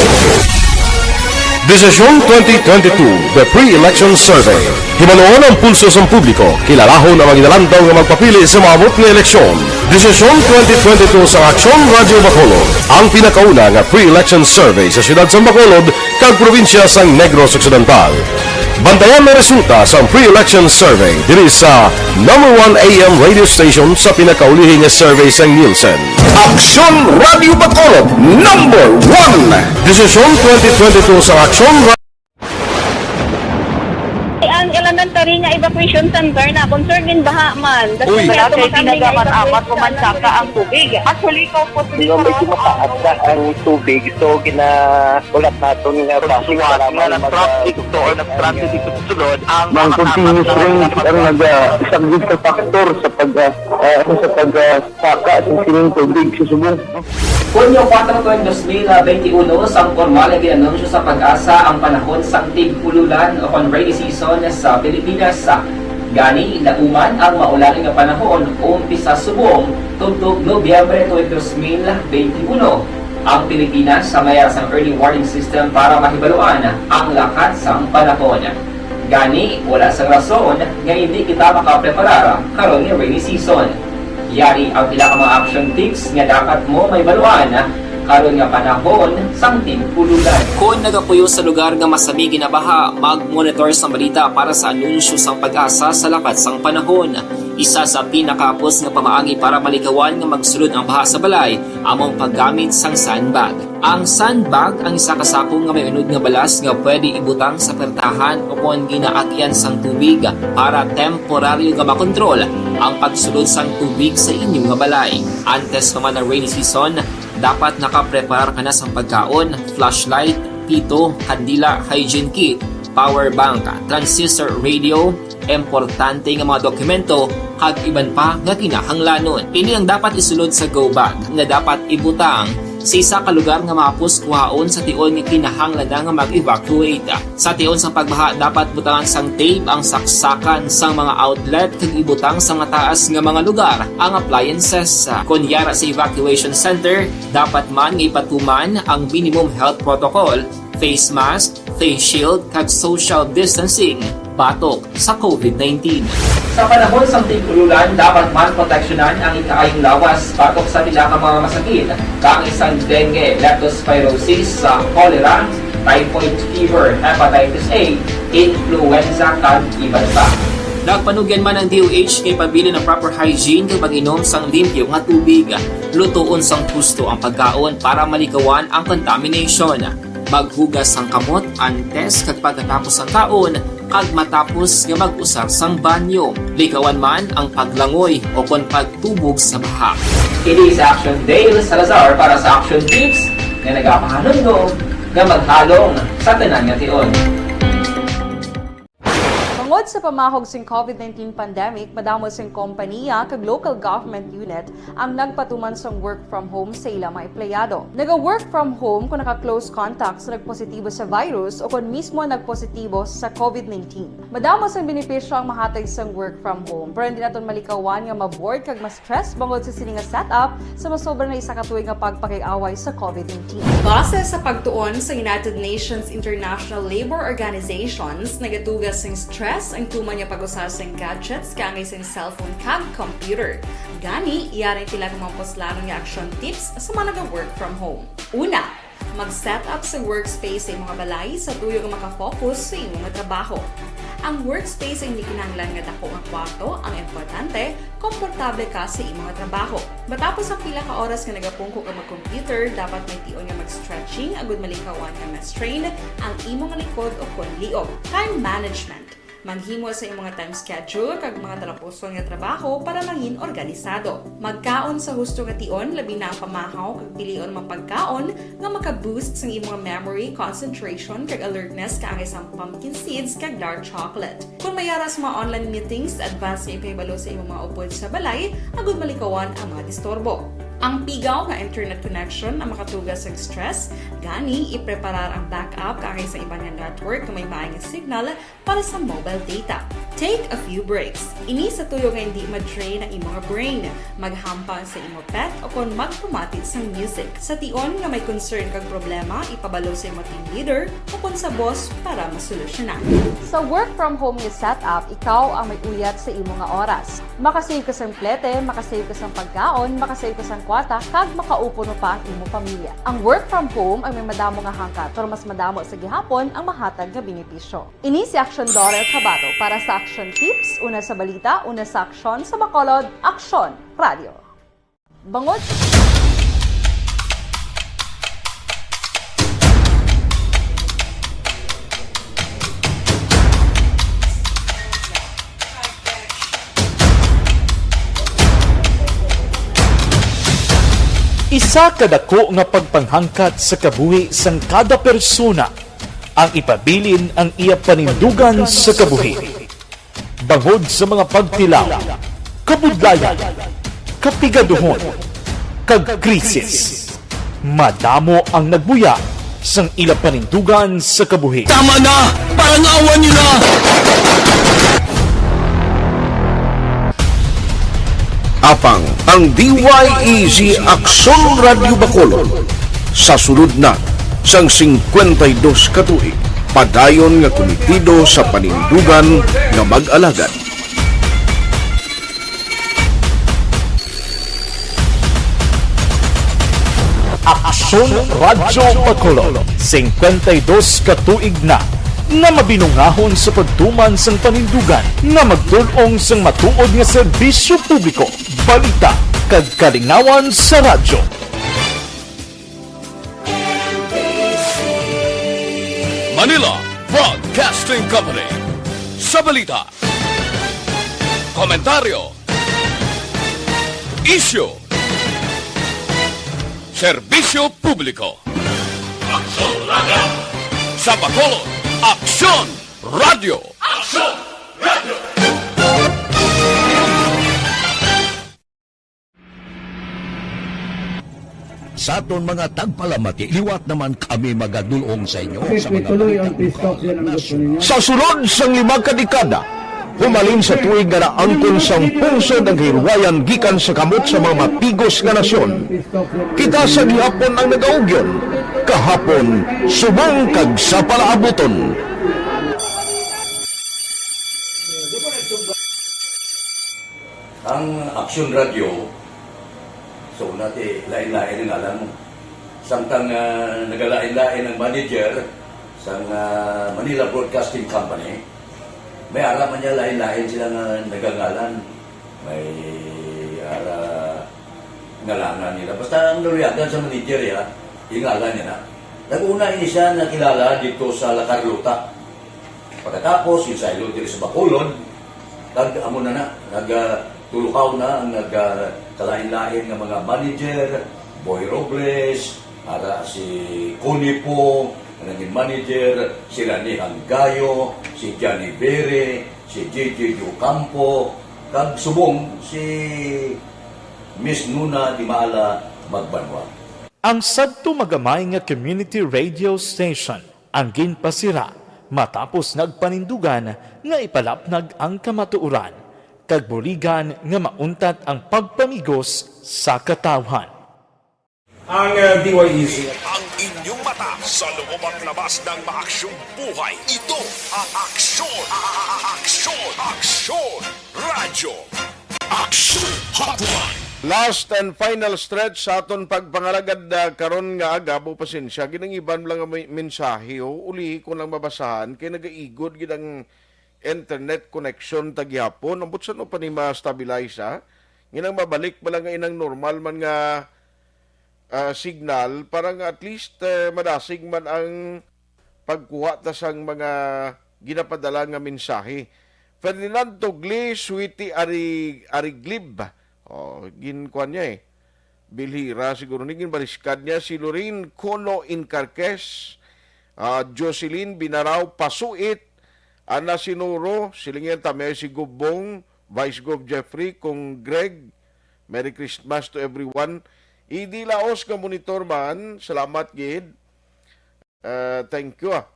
Desisyon twenty twenty-two, The Pre-Election Survey. Hibaluon ang pulso sang publiko, kilalahon ang mga ginalantaw nga magpapili sa maabot nga eleksyon. Desisyon twenty twenty-two sa Aksyon Radyo Bacolod, ang pinakauna nga pre-election survey sa siyudad sang Bacolod kag probinsya sang Negros Occidental. Bantayan ang resulta sang pre-election survey diri sa number one A M radio station sa pinakaulihi nga survey sang Nielsen. Aksyon Radyo Bacolod, number one. Desisyon twenty twenty-two sa Aksyon Ra- Ang elementary nga evacuation center na concern din baha man. Uy. Wala kay kinagaman amat ko man saka ang tubig. Actually, ko po. Di ba medyo mataas na ang tubig, so ginaulat naton nga basi nga nag-traffic to or nag-transit dito sa sulod ang mga continuous rain ang nagasaglit sa factor sa pag, ah, ah, sa pag, ah, saka sa sining tubig sa subong. Hunyo kuwatro, dos mil benti uno, sang pormal nga gin-anunsyo sa PAGASA ang panahon sang tig-ululan o kon rainy season sa Pilipinas. Gani, nahuman ang maulan nga panahon, umpisa subong tubtob Nobyembre twenty, dos mil benti uno. Ang Pilipinas may ara sang early warning system para mahibaluan ang lakat sang panahon. Gani, wala sang rason nga hindi kita makapreparar karon nga rainy season. Yari ang pila ka mga action tips nga dapat mo mahibaluan karon nga panahon sang tig-ululan. Kon nagapuyo sa lugar nga masami ginabaha, mag-monitor sang balita para sa anunsyo sang PAGASA sa lakat sang panahon. Isa sa pinakahapos nga pamaagi para malikawan nga magsulod ang baha sa balay amo ang paggamit sang sandbag. Ang sandbag ang isa ka sako nga may unod nga balas nga pwede ibutang sa pertahan o kon ginaagyan sang tubig para temporaryo nga makontrol ang pagsulod sang tubig sa inyo nga balay. Antes pa man ang rainy season, dapat nakapreparar ka na sang pagkaon, flashlight, pito, kandila, hygiene kit, power bank, transistor radio, importante nga mga dokumento, kag iban pa nga kinahanglanon. Ini ang dapat isulod sa go bag nga dapat ibutang sa isa ka lugar nga mahapos kuhaon sa tion nga kinahanglan na nga mag-evacuate. Sa tion sa pagbaha, dapat butangan sang tape ang saksakan sang mga outlet kag ibutang sa mataas nga mga lugar ang appliances. Kon yara sa evacuation center, dapat man nga ipatuman ang minimum health protocol, face mask, face shield, kag social distancing batok sa COVID nineteen. Sa panahon sang tig-ululan, dapat man proteksyonan ang ikaayong lawas batok sa pila ka mga masakit, kaangay sang dengue, leptospirosis, sa cholera, typhoid fever, hepatitis A, influenza, kag iban pa. Nagpanugyan man ang D O H nga ipabilin ang proper hygiene kag pag-inom sang limpyo nga tubig. Lutoon sang husto ang pagkaon para malikawan ang contamination. Maghugas sang kamot antes kag pagkatapos sang kaon kag matapos nga mag-usar sang banyo. Likawan man ang paglangoy o kon pagtubog sa baha. Ini si Action Dale Salazar para sa Action Tips nga nagapahanumdom nga maghalong sa tanan nga tion. Bangod sa pamahog sing COVID nineteen pandemic, madamo sing kompanya kag local government unit ang nagpatuman sang work from home sa ila mga empleyado. Naga-work from home kung naka-close contact sa nagpositibo sa virus o kon mismo nagpositibo sa COVID nineteen. Madamo sang benepisyo ang mahatag sang work from home, pero hindi naton malikawan nga ma-bored kag ma-stress bangod sa sini nga setup sa masobra na isa ka tuig nga pagpakig-away sa COVID nineteen. Base sa pagtuon sa United Nations International Labour Organizations, nagatuga sing stress ang tuman nga pag-usar sing gadgets kaangay sing cellphone kag computer. Gani, yari ang pila ka mga puslanon nga action tips sa mga naga-work from home. Una, mag-set up sa workspace sa imong balay sa tuyo nga makafocus sa imong trabaho. Ang workspace ay hindi kinahanglan nga dako nga kwarto, ang importante, komportable ka sa imong trabaho. Matapos ang pila ka oras nga nagapungko ka mag-computer, dapat may tion nga mag-stretching agud malikawan nga ma-strain ang imong likod o kon liog. Time management. Maghimo sa imong time schedule kag mga talapuson nga trabaho para mangin organisado. Magkaon sa husto nga tion, labi na ang pamahaw kag pilion ang mga pagkaon nga maka-boost sang imong memory, concentration, kag alertness kaangay sang pumpkin seeds kag dark chocolate. Kon may ara sa mga online meetings, advance nga ipahibalo sa imong mga upod sa balay agud malikawan ang mga disturbo. Ang pigaw nga internet connection ang makatuga sa stress, gani ipreparar ang backup kaangay sa iban nga network nga may maay nga signal para sa mobile data. Take a few breaks. Ini sa tuyo nga hindi ma-drain ang imong brain. Maghampang sa imong pet o kon magpamati sang music. Sa tion nga may concern kag problema, ipabalo sa imong team leader o kon sa boss para masolusyonan. Sa work from home nga setup, ikaw ang may uyat sa imo nga oras. Makasave ka sang plete, makasave ka sang pagkaon, makasave ka sang kwarta, kag makaupo pa ang imo pamilya. Ang work from home ang may madamo nga hangkat, pero mas madamo sa gihapon ang mahatag nga benepisyo. Ini si Action Daughter Kabato para sa Action Tips, una sa balita, una sa aksyon, sa Bacolod, Aksyon Radio. Bangod Isa ka dako nga pagpanghangkat sa kabuhi sang kada persona ang ipabilin ang iya panindugan sa kabuhi. Bangod sa mga pagtilaw, kabudlayan, kapigaduhon, kag krisis, madamo ang nagbuya sang ila panindugan sa kabuhi. Tama na! Parangawan niyo na! Apang ang D Y E G Aksyon Radyo Bacolod sa sulod na sang singkwenta y dos ka tuig. Padayon nga kumitido sa panindugan nga mag-alagad. Aksyon Radyo Bacolod, singkwenta y dos ka tuig na nga mabinungahon sa pagtuman sang panindugan nga magtul-ong sang matuod nga serbisyo publiko, balita, kag kalingawan sa radyo. Manila Broadcasting Company. Sa balita, komentaryo, isyu, serbisyo publiko. Aksyon Radyo! Sa Bacolod, Aksyon Radyo! Aksyon Radyo! Sa aton mga tagpalamati, liwat naman kami magadulong sa inyo sa mga balitang Bacolod. Sa sulod sang lima ka dekada, humalin sa tuig nga naangkon sang pungsod ang kahilwayan gikan sa kamot sa mga mapigos nga nasyon. Kita sa gihapon ang nagaugyon, kahapon, subong kag sa palaabuton. Ang Aksyon Radyo, so, nati, lain-lain ang ngalan mo. Samtang, ah, nagalain-lain ang manager sang, ah, Manila Broadcasting Company, may ara man niya lain-lain sila nga nagangalan. May ara ngalangan nila. Basta ang naluyagan sa manager, ya, yung ngalan niya na. Nag-una ini siya nakilala dito sa La Carlota. Pagkatapos, ginsaylo diri sa Bacolod, kag amo na na, nag, ah, tulukaw na ang nag, ah, kalain-lain nga mga manager, Boy Robles, ara si Connie Po, nga naging manager, si Rani Hanggayo, si Johnny Bere, si J J Ocampo, kag subong si Miss Nuna Dimala Magbanwa. Ang sadto magamay nga community radio station ang ginpasira matapos nagpanindugan nga ipalapnag ang kamatuoran kag buligan nga mauntat ang pagpamigos sa katawhan. Ang, uh, D Y E C. Ang inyong mata sa loob at labas ng maaksyong buhay. Ito ang Aksyon, Aksyon, Aksyon Radyo. Aksyon Hotline. Last and final stretch sa aton pagpangalagad, ah, karon nga aga, abo pasensya, ginangiban lang ang may-, mensahe, oh, uli ko lang mabasahan, kay nagaigod gid ang internet connection ta gihapon. Ambot sa no pa ni ma-stabilize, ah? Nginang mabalik ba lang nga inang normal man nga, ah, signal para nga at least, eh, madasig man ang pagkuha ta sang mga ginapadala nga mensahe. Ferdinand Tugli, Sweetie Ari-, Ariglib. Oh, ginkuan niya eh. Bilhira siguro ni ginbaliskad niya si Lorraine Cono Incarques, ah, Jocelyn Binaraw Pasuit, Ana Sinuro, silingan ta may si Gubong, Vice Gov Jeffrey, Kong Greg, Merry Christmas to everyone. Idi Laos nga monitor man, salamat gid. Ah, thank you, ah.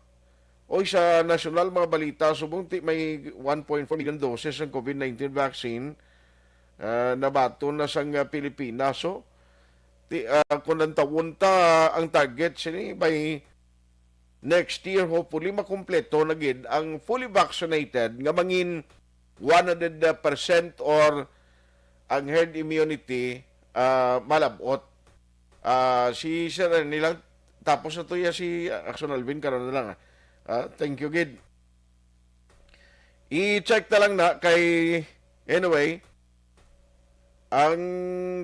Oy, sa nasyonal mga balita, subong ti may one point four million doses ang COVID nineteen vaccine, ah, nabaton na sang, ah, Pilipinas. So, ti, ah, kung ang tawon ta ang target sini by next year, hopefully, makumpleto na gid ang fully vaccinated nga mangin one hundred percent or ang herd immunity, ah, malab-ot. Ah, si Sir Ernie lang, tapos na to ya si Action Alvin, karon na lang, ah. Ah, thank you, gid. I-check na lang na kay, anyway, ang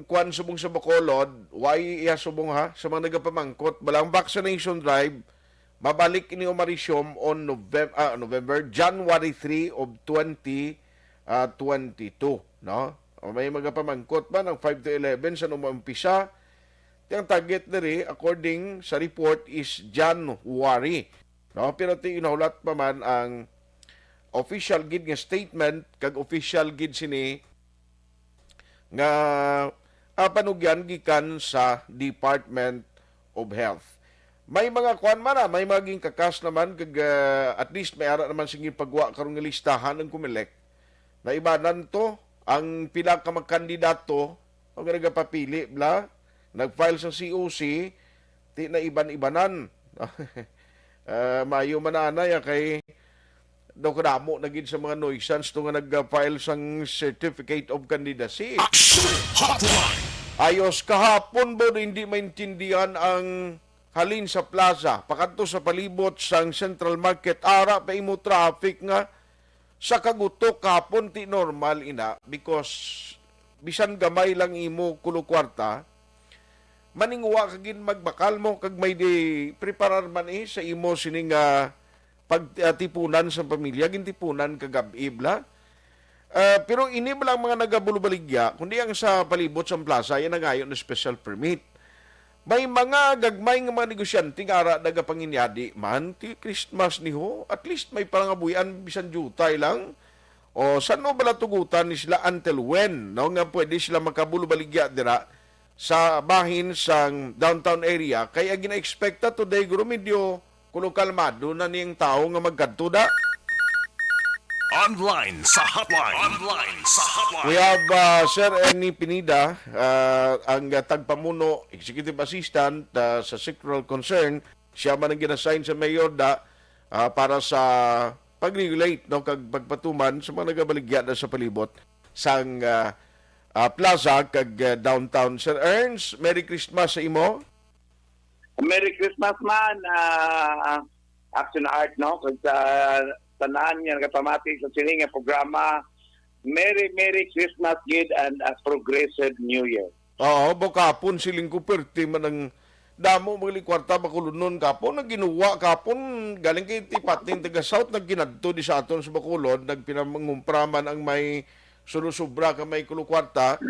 kwan subong sa Bacolod, why iya subong ha? Sa mga nagapamangkot, bala ang vaccination drive, mabalik ini Omarisyom on Novem-, ah, November, January three of twenty, ah, twenty-two, no? O may magapamangkot man ang five to eleven sa nung maumpisa. Ti ang target diri, according sa report, is January, no? Pero ti nahulat pa man ang official gid nga statement kag official gid sini nga, ah, panugyan gikan sa Department of Health. May mga kuan man, ah, may mga gingkakas naman kag, ah, at least may ara naman sing pagwa karon nga listahan ang Comelec. Naibanan to ang pila ka mga kandidato o nga nagapapili bla, nag-file sa C O C, ti naiban-ibanan. Ah, maayo man anay, ah, kay daw kadamo na gid sa mga nuisance to nga nag-file sang certificate of candidacy. Action Hotline! Ayos, kahapon ba hindi maintindihan ang halin sa plaza, pakadto sa palibot sang Central Market, ara pa imo traffic nga sa kagutok kahapon, ti normal ina, because bisan gamay lang imo kulo kwarta, maninguha ka gid magbakal mo kag may di preparar man, eh, sa imo sini nga pag, ah, tipunan sa pamilya, gintipunan kagab-i bala. Ah, pero ini bala ang mga nagabulubaligya, kundi ang sa palibot sang plaza, yan nangayo na special permit. May mga gagmay nga mga negosyante nga ara nagapanginyadi man, ti Christmas ni ho, at least may palangabuy-an bisan diutay lang. O, san-o bala tugutan ni sila, until when, no, nga pwede sila makabulubaligya dira sa bahin sang downtown area? Kay ang gina-expecta today, guro, medyo kuno kalmado na ning tawo nga magkadto da. Online sa hotline. Online sa hotline. We have, uh, Sir Ernie Pineda, uh, ang, uh, tagpamuno, executive assistant, uh, sa Sectoral Concern. Siya man ang ginassign sa mayor da, uh, para sa pag-regulate, no, kag pagpatuman sa mga nagabaligya na sa palibot sang, uh, uh, plaza kag, uh, downtown. Sir Ernst, Merry Christmas sa imo. Merry Christmas man, ah, Action Art, no? Kag sa tanan nga nagapamati sa sini nga programa, Merry, Merry Christmas gid and a progressive New Year. Oo, bo, kapon siling ko, perti man ang damo mga kwarta Bacolodnon kapon, naginuwa kapon, galing kay tipating taga South, nagkinadto di sa aton sa Bacolod, nagpinangumpra man ang may sulusubra ka may kulo kwarta.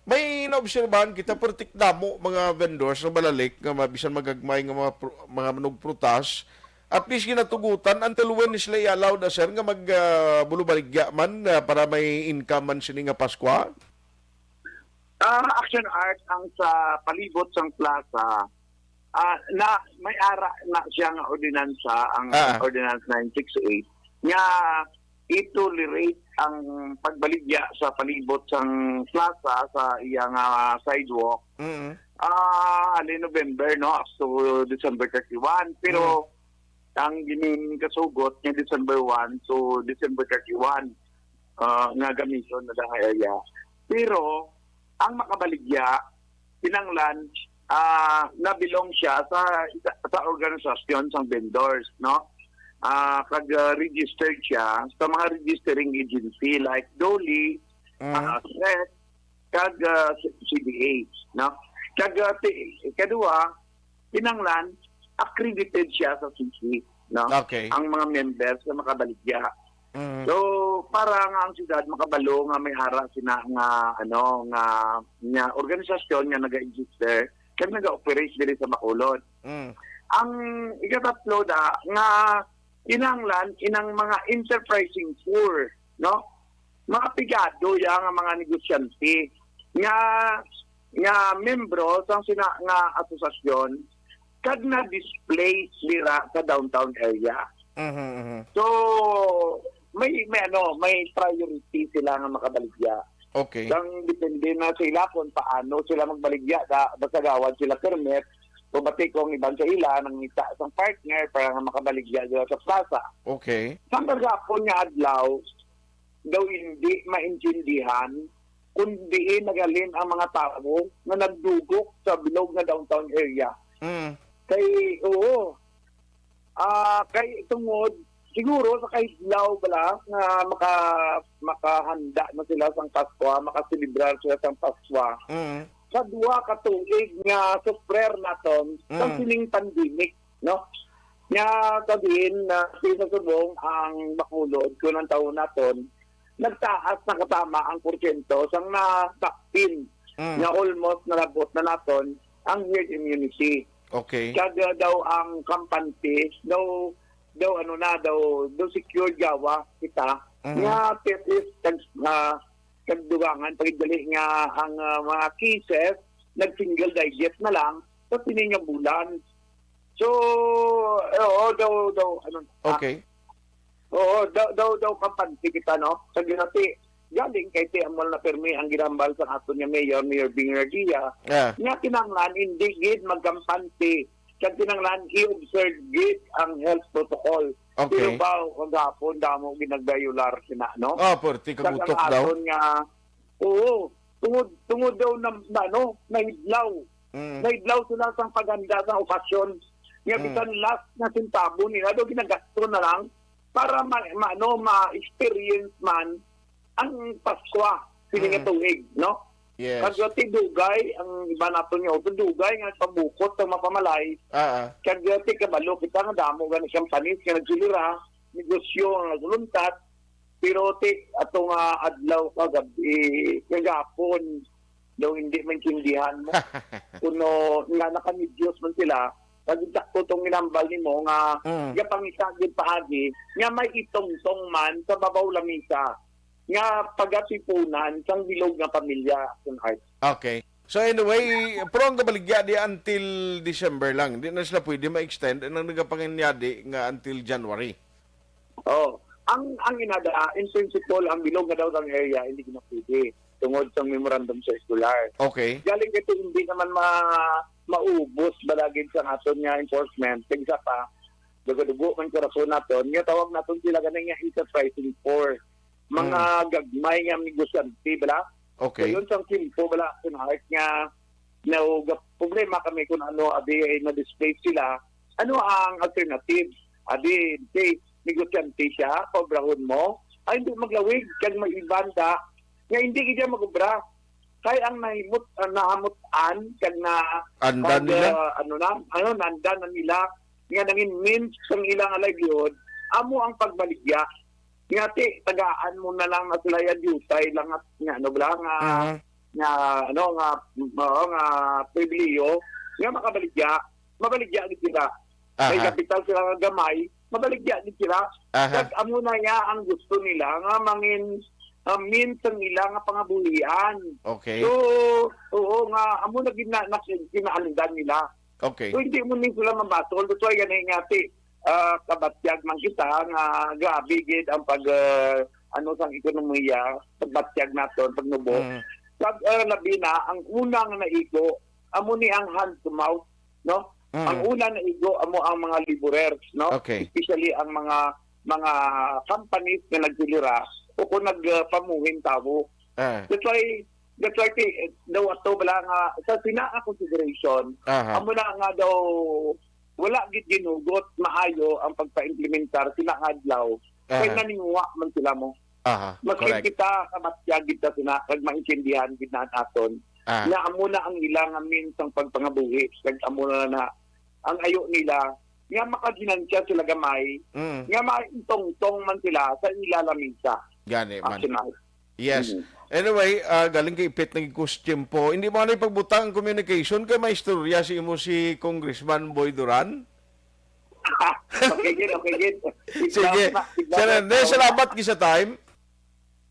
May naobserbahan kita, pertik damo mga vendors nga malalik nga mabisan magagmay nga mga pru-, mga manug prutas. At least ginatugutan, until when is sila i-allow na, sir, nga mag, ah, bulubaligya man, ah, para may income man sini nga Paskwa? Ah, Action Art, ang sa palibot sang plaza, ah, na may ara na siya nga ordinansa, ang Ah. Ordinance nine six eight, nga i-tolerate ang pagbaligya sa palibot sang plaza sa iya nga sidewalk. Mm. Ah, halin November, no, up to December thirty-one. Pero Mm. ang ginin kasugot nga December one to December thirty-one, ah, nga gamiton na lang area. Pero ang makabaligya, kinanglan, ah, nabilong siya sa, sa, sa organisasyon sang vendors, no? Ah, kag, ah, registered siya sa mga registering agency like DOLE, Mm. ah, SEC, kag, ah, C D A, no? Kag, ah, ti-, kadua, kinanglan, accredited siya sa C C, no? Okay. Ang mga members nga makabaligya. Mm. So, para nga ang siyudad makabalo nga may ara sina nga, ano, nga, nga organisasyon nga naga-exist, kag naga-operate diri sa Bacolod. Mm. Ang ikatatlo da, nga kinahanglan inang mga enterprising poor, no? Mga pigado ya nga mga negosyante nga, nga membro sang sina nga asosasyon kag na-displace dira sa downtown area. Mhm, mhm. So, may, may ano, may priority sila nga makabaligya. Okay. Kang depende na sila kung paano sila magbaligya. Da, basta gawad sila permit, o bati kung iban sa ila, nangita sang partner para nga makabaligya dira sa plaza. Okay. Sang kagapon nga adlaw, daw hindi maintindihan kung diin naghalin ang mga tawo nga nagdugok sa bilog nga downtown area. Mm. Kay, oo, ah, kay tungod, siguro sa kahidlaw bala nga maka-, makahanda na sila sang Paskwa, makaselebrar sila sang Paskwa. Mm. Sa duha ka tuig nga sufrer naton sa Mm. sining pandemic, no? Nga sabihin na sa subong ang Bacolod, kung ang taon naton, nagtaas na katama ang porsyento sang na-vaccine Mm. nga almost nalabot na naton ang herd immunity. Okay. Kag, uh, daw ang kampante, daw, daw ano na, daw, daw secured gawa kita. Mhm. Nga, at least, kag, uh, kagdugangan, pagdali nga ang, uh, mga cases, nag-single digit na lang sa sini nga bulan. So, eh, oo, daw, daw, ano, ah, Okay. Oo, daw, daw, daw kampante kita, no? Sa ginati, galing kay ti amal na permi ang ginambal sa aton nga mayor, Mayor Bing Revilla, Yeah. nga kinahanglan, hindi gid magkampante Kag kinahanglan i-observe gid ang health protocol. Okay. Pero ba, kagapon, damo ginag-violar sina, no? Ah, perti kag ang kagutok daw. Aton nga, oo, tungod, tungod daw na, na, ano, nahidlaw. Mm. Nahidlaw sila sang paghanda sa okasyon. Nga Mm. bisan last nga sentabo nila, daw ginagasto na lang para ma-, ma-, ano, ma-experience man ang Paskwa, sini nga Mm. tuig, no? Yes. Kag ti dugay, ang iba naton nga utod, dugay nga pabukot sa mapamalay. Ah, ah. Kag ti kabalo kita nga damo gani companies nga nagsulira, negosyo nga naguluntat, pero ti ato nga adlaw, kagab-i, kagapon, daw hindi maintindihan mo. Kuno nga nakamidyos man sila, kag sakto tong ginambal nimo nga Mm. gapangita gid paagi nga may itungtong man sa babaw lamisa nga pagatipunan sang bilog nga pamilya, Kuya Art. Okay. So anyway, pero ang kabaligya di until December lang. Di na sila pwede ma-extend ang nagapanginyadi nga until January. Oh, ang, ang inada, in principle, ang bilog nga daw ang area, hindi na pwede. Tungod sa memorandum circular. Okay. Galing ito, hindi naman ma-, maubos balagid sa aton nga enforcement. Kag isa pa, dugo-dugo man karason naton, nga tawag naton sila ganing nga enterprising force. Mga Hmm. gagmay nga negosyante, bala? Okay. So, yun sang kimpo, bala, Kuya Art, nga na, problema kami kung ano, abi, ay na-displace sila. Ano ang alternative? Abi, say, negosyante siya, paobrahon mo. Ay, hindi maglawig, kag may iban da, nga hindi gid siya mag-obra. Kay ang nahimot, ang nahamot-an, kag na, Anda kag, nila? ah, ano na, ano, nanda na nila, nga nangin means sang ilang livelihood, amo ang pagbaligya. Nga ti, tagaan mo na lang na sila yan, diutay lang at, nga, ano, bala, nga, Mhm. nga, ano, nga, oo, nga pribilehiyo, nga makabaligya, mabaligya gid sila. May Aha. kapital sila nga gamay, mabaligya gid sila. Aha. Kag amo na ya ang gusto nila, nga mangin, ah, means ang ila nga pangabuhian. Okay. So, oo, nga, amo na gid na, na, kinahanglan nila. Okay. So, hindi mo ni sila mabasol. That's why gani nga, ti, ah, kabatyag man kita nga grabe gid ang pag, ah, ano, sang ekonomiya, pagbatyag naton, pagnubo. Mm. Kag, ah, labi na, ang una nga naigo, amo ni ang hand to mouth, no? Mm. Ang una naigo, amo ang mga laborers, no? Okay. Especially ang mga, mga companies nga nagsulira o kung nagpamuhin tawo. Ah. That's why, that's why ti, daw ato bala nga, sa sina nga consideration, Aha. amo na nga daw, wala gid ginugot maayo ang pagpa-implementar sina nga adlaw. Kay Aha. naninguha man sila mo. Aha, Maski correct. kita, kabatyag gid ta sina, kag maintindihan gid na naton. Ah. Nga amo na ang ila nga means sang pagpangabuhi, kag amo na na ang ayo nila, nga makaginansya sila gamay, Mm. nga maitungtong man sila sa ila lamisa. Gani man. Action na. Yes. Mm. Anyway, ah, galing kay Ipit, naging question po. Hindi mo na ipagbutang ang communication kay may istorya si imo si Congressman Boy Duran? Okay, gid, okay, gid. Sige. Salamat, Sir salamat. Hernandez, salamat gid sa time.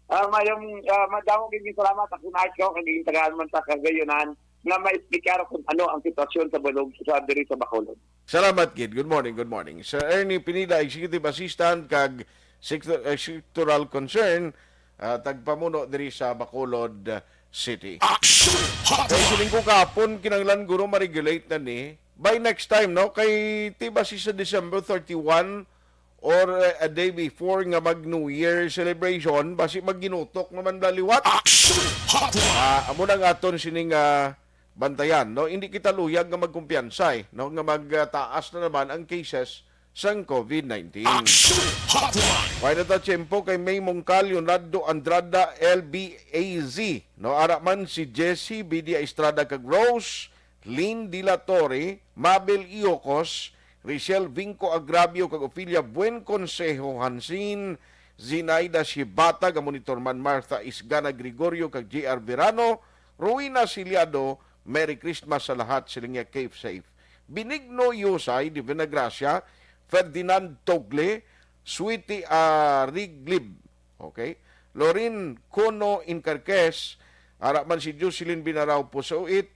Ah, mayong, ah, madamo gid salamat. Ako na ikaw, kag tagaan man ta kagayonan nga maexplicar kung ano ang sitwasyon sa Balog, sa diri sa Bacolod. Salamat gid. Good morning, good morning. Sir Ernie Pineda, Executive Assistant kag Sector-, eh, Sectoral Concern, ah, tagpamuno diri sa Bacolod, ah, City. Action Hotline. Kay siling ko kahapon, kinahanglan guro ma-regulate na ni. By next time, no? Kay ti ba si sa December thirty-one or, eh, a day before nga mag New Year celebration, basi magginutok naman daliwat. Action Hotline. Ah, amo na nga aton sining, ah, bantayan, no? Hindi kita luyag nga magkumpiyansa, eh, no? Nga magtaas na naman ang cases sang COVID nineteen. Action Hotline. Wala na ta tiyempo kay May Mongcal, Leonardo Andrada, L B A Z, no? Ara man si Jessie, B D Estrada kag Rose, Lynn de la Torre, Mabel Iocos, Richelle Vinco Agravio kag Ofelia Buen Consejo Hansin, Zinaida Shibata, ga monitor man Martha Isgana Gregorio kag J R Verano, Rowena Siliado, Merry Christmas sa lahat, siling niya, keep safe. Benigno Yusay de Venagracia, Ferdinand Togle, Sweetie Ariglib, okay? Lorin Cono Incarques, ara man si Jocelyn Binarao Pusuit,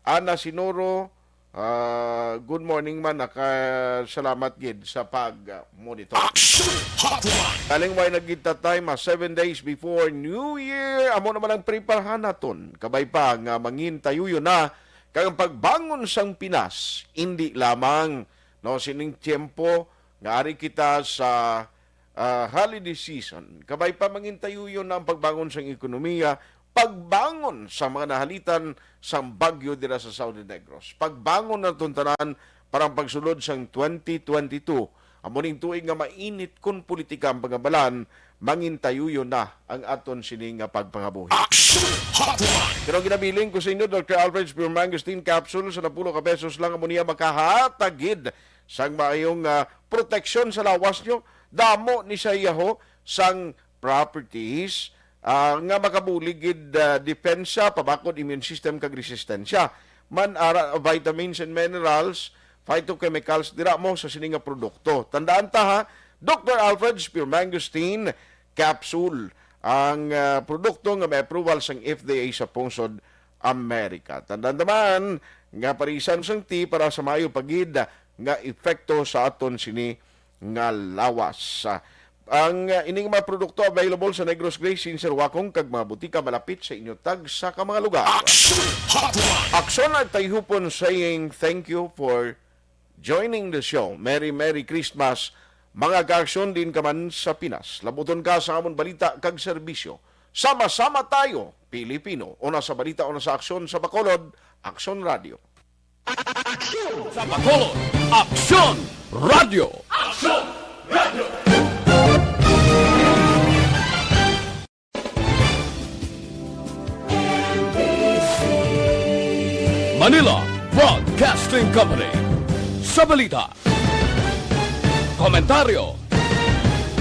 Ana Sinoro, ah, good morning man, naka-, salamat gid sa pag-monitor. Action Hotline. Kaling way nagkita time, ah, seven days before New Year, amo naman ang preparahan naton. Kabay pa nga mangin tayuyo na Kag ang pagbangon sang Pinas, indi lamang, no, sining tiyempo nga ari kita sa, ah, holiday season, kabay pa mangintayuyon na ang pagbangon sang ekonomiya, pagbangon sa mga nahalitan sang bagyo dira sa Southern Negros, pagbangon naton tanan para ang pagsulod sang twenty twenty-two. Amo ning tuig nga mainit kon politika ang pangabalan, mangintayuyon na ang aton sini nga pagpangabuhi. Action Hotline! Pero ginabilin ko sa inyo, Doctor Alfred Spear Mangosteen Capsule sa napulo ka pesos lang, amo niya makahatag gid sang maayong, ah, proteksyon sa lawas nyo. Damo ni sa iyaho sang properties, ah, nga makabulig gid, ah, depensa, pabakod immune system kag resistensya. Man ara vitamins and minerals, phytochemicals dira mo sa sini nga produkto. Tandaan ta ha, Doctor Alfred Spear Mangosteen Capsule ang, ah, produkto nga may approval sang F D A sa pungsod Amerika. Tandaan naman nga parisan sang tea para sa maayo pa gid nga epekto sa aton sini nga lawas. Ang, ah, ining mga produkto available sa Negros Grace, Sinsir Wakong, kag mga butika malapit sa inyo tagsa ka mga lugar. Action Hotline! Action at Tayhupon saying thank you for joining the show. Merry, Merry Christmas, mga ka-aksyon din ka man sa Pinas. Labuton ka sa amon balita kag serbisyo. Sama-sama tayo, Pilipino. Una sa balita, una sa aksyon sa Bacolod, Aksyon Radio. Aksyon! Sa Bacolod, Aksyon Radio! Aksyon! Radio! Manila Broadcasting Company. Sa balita, komentaryo,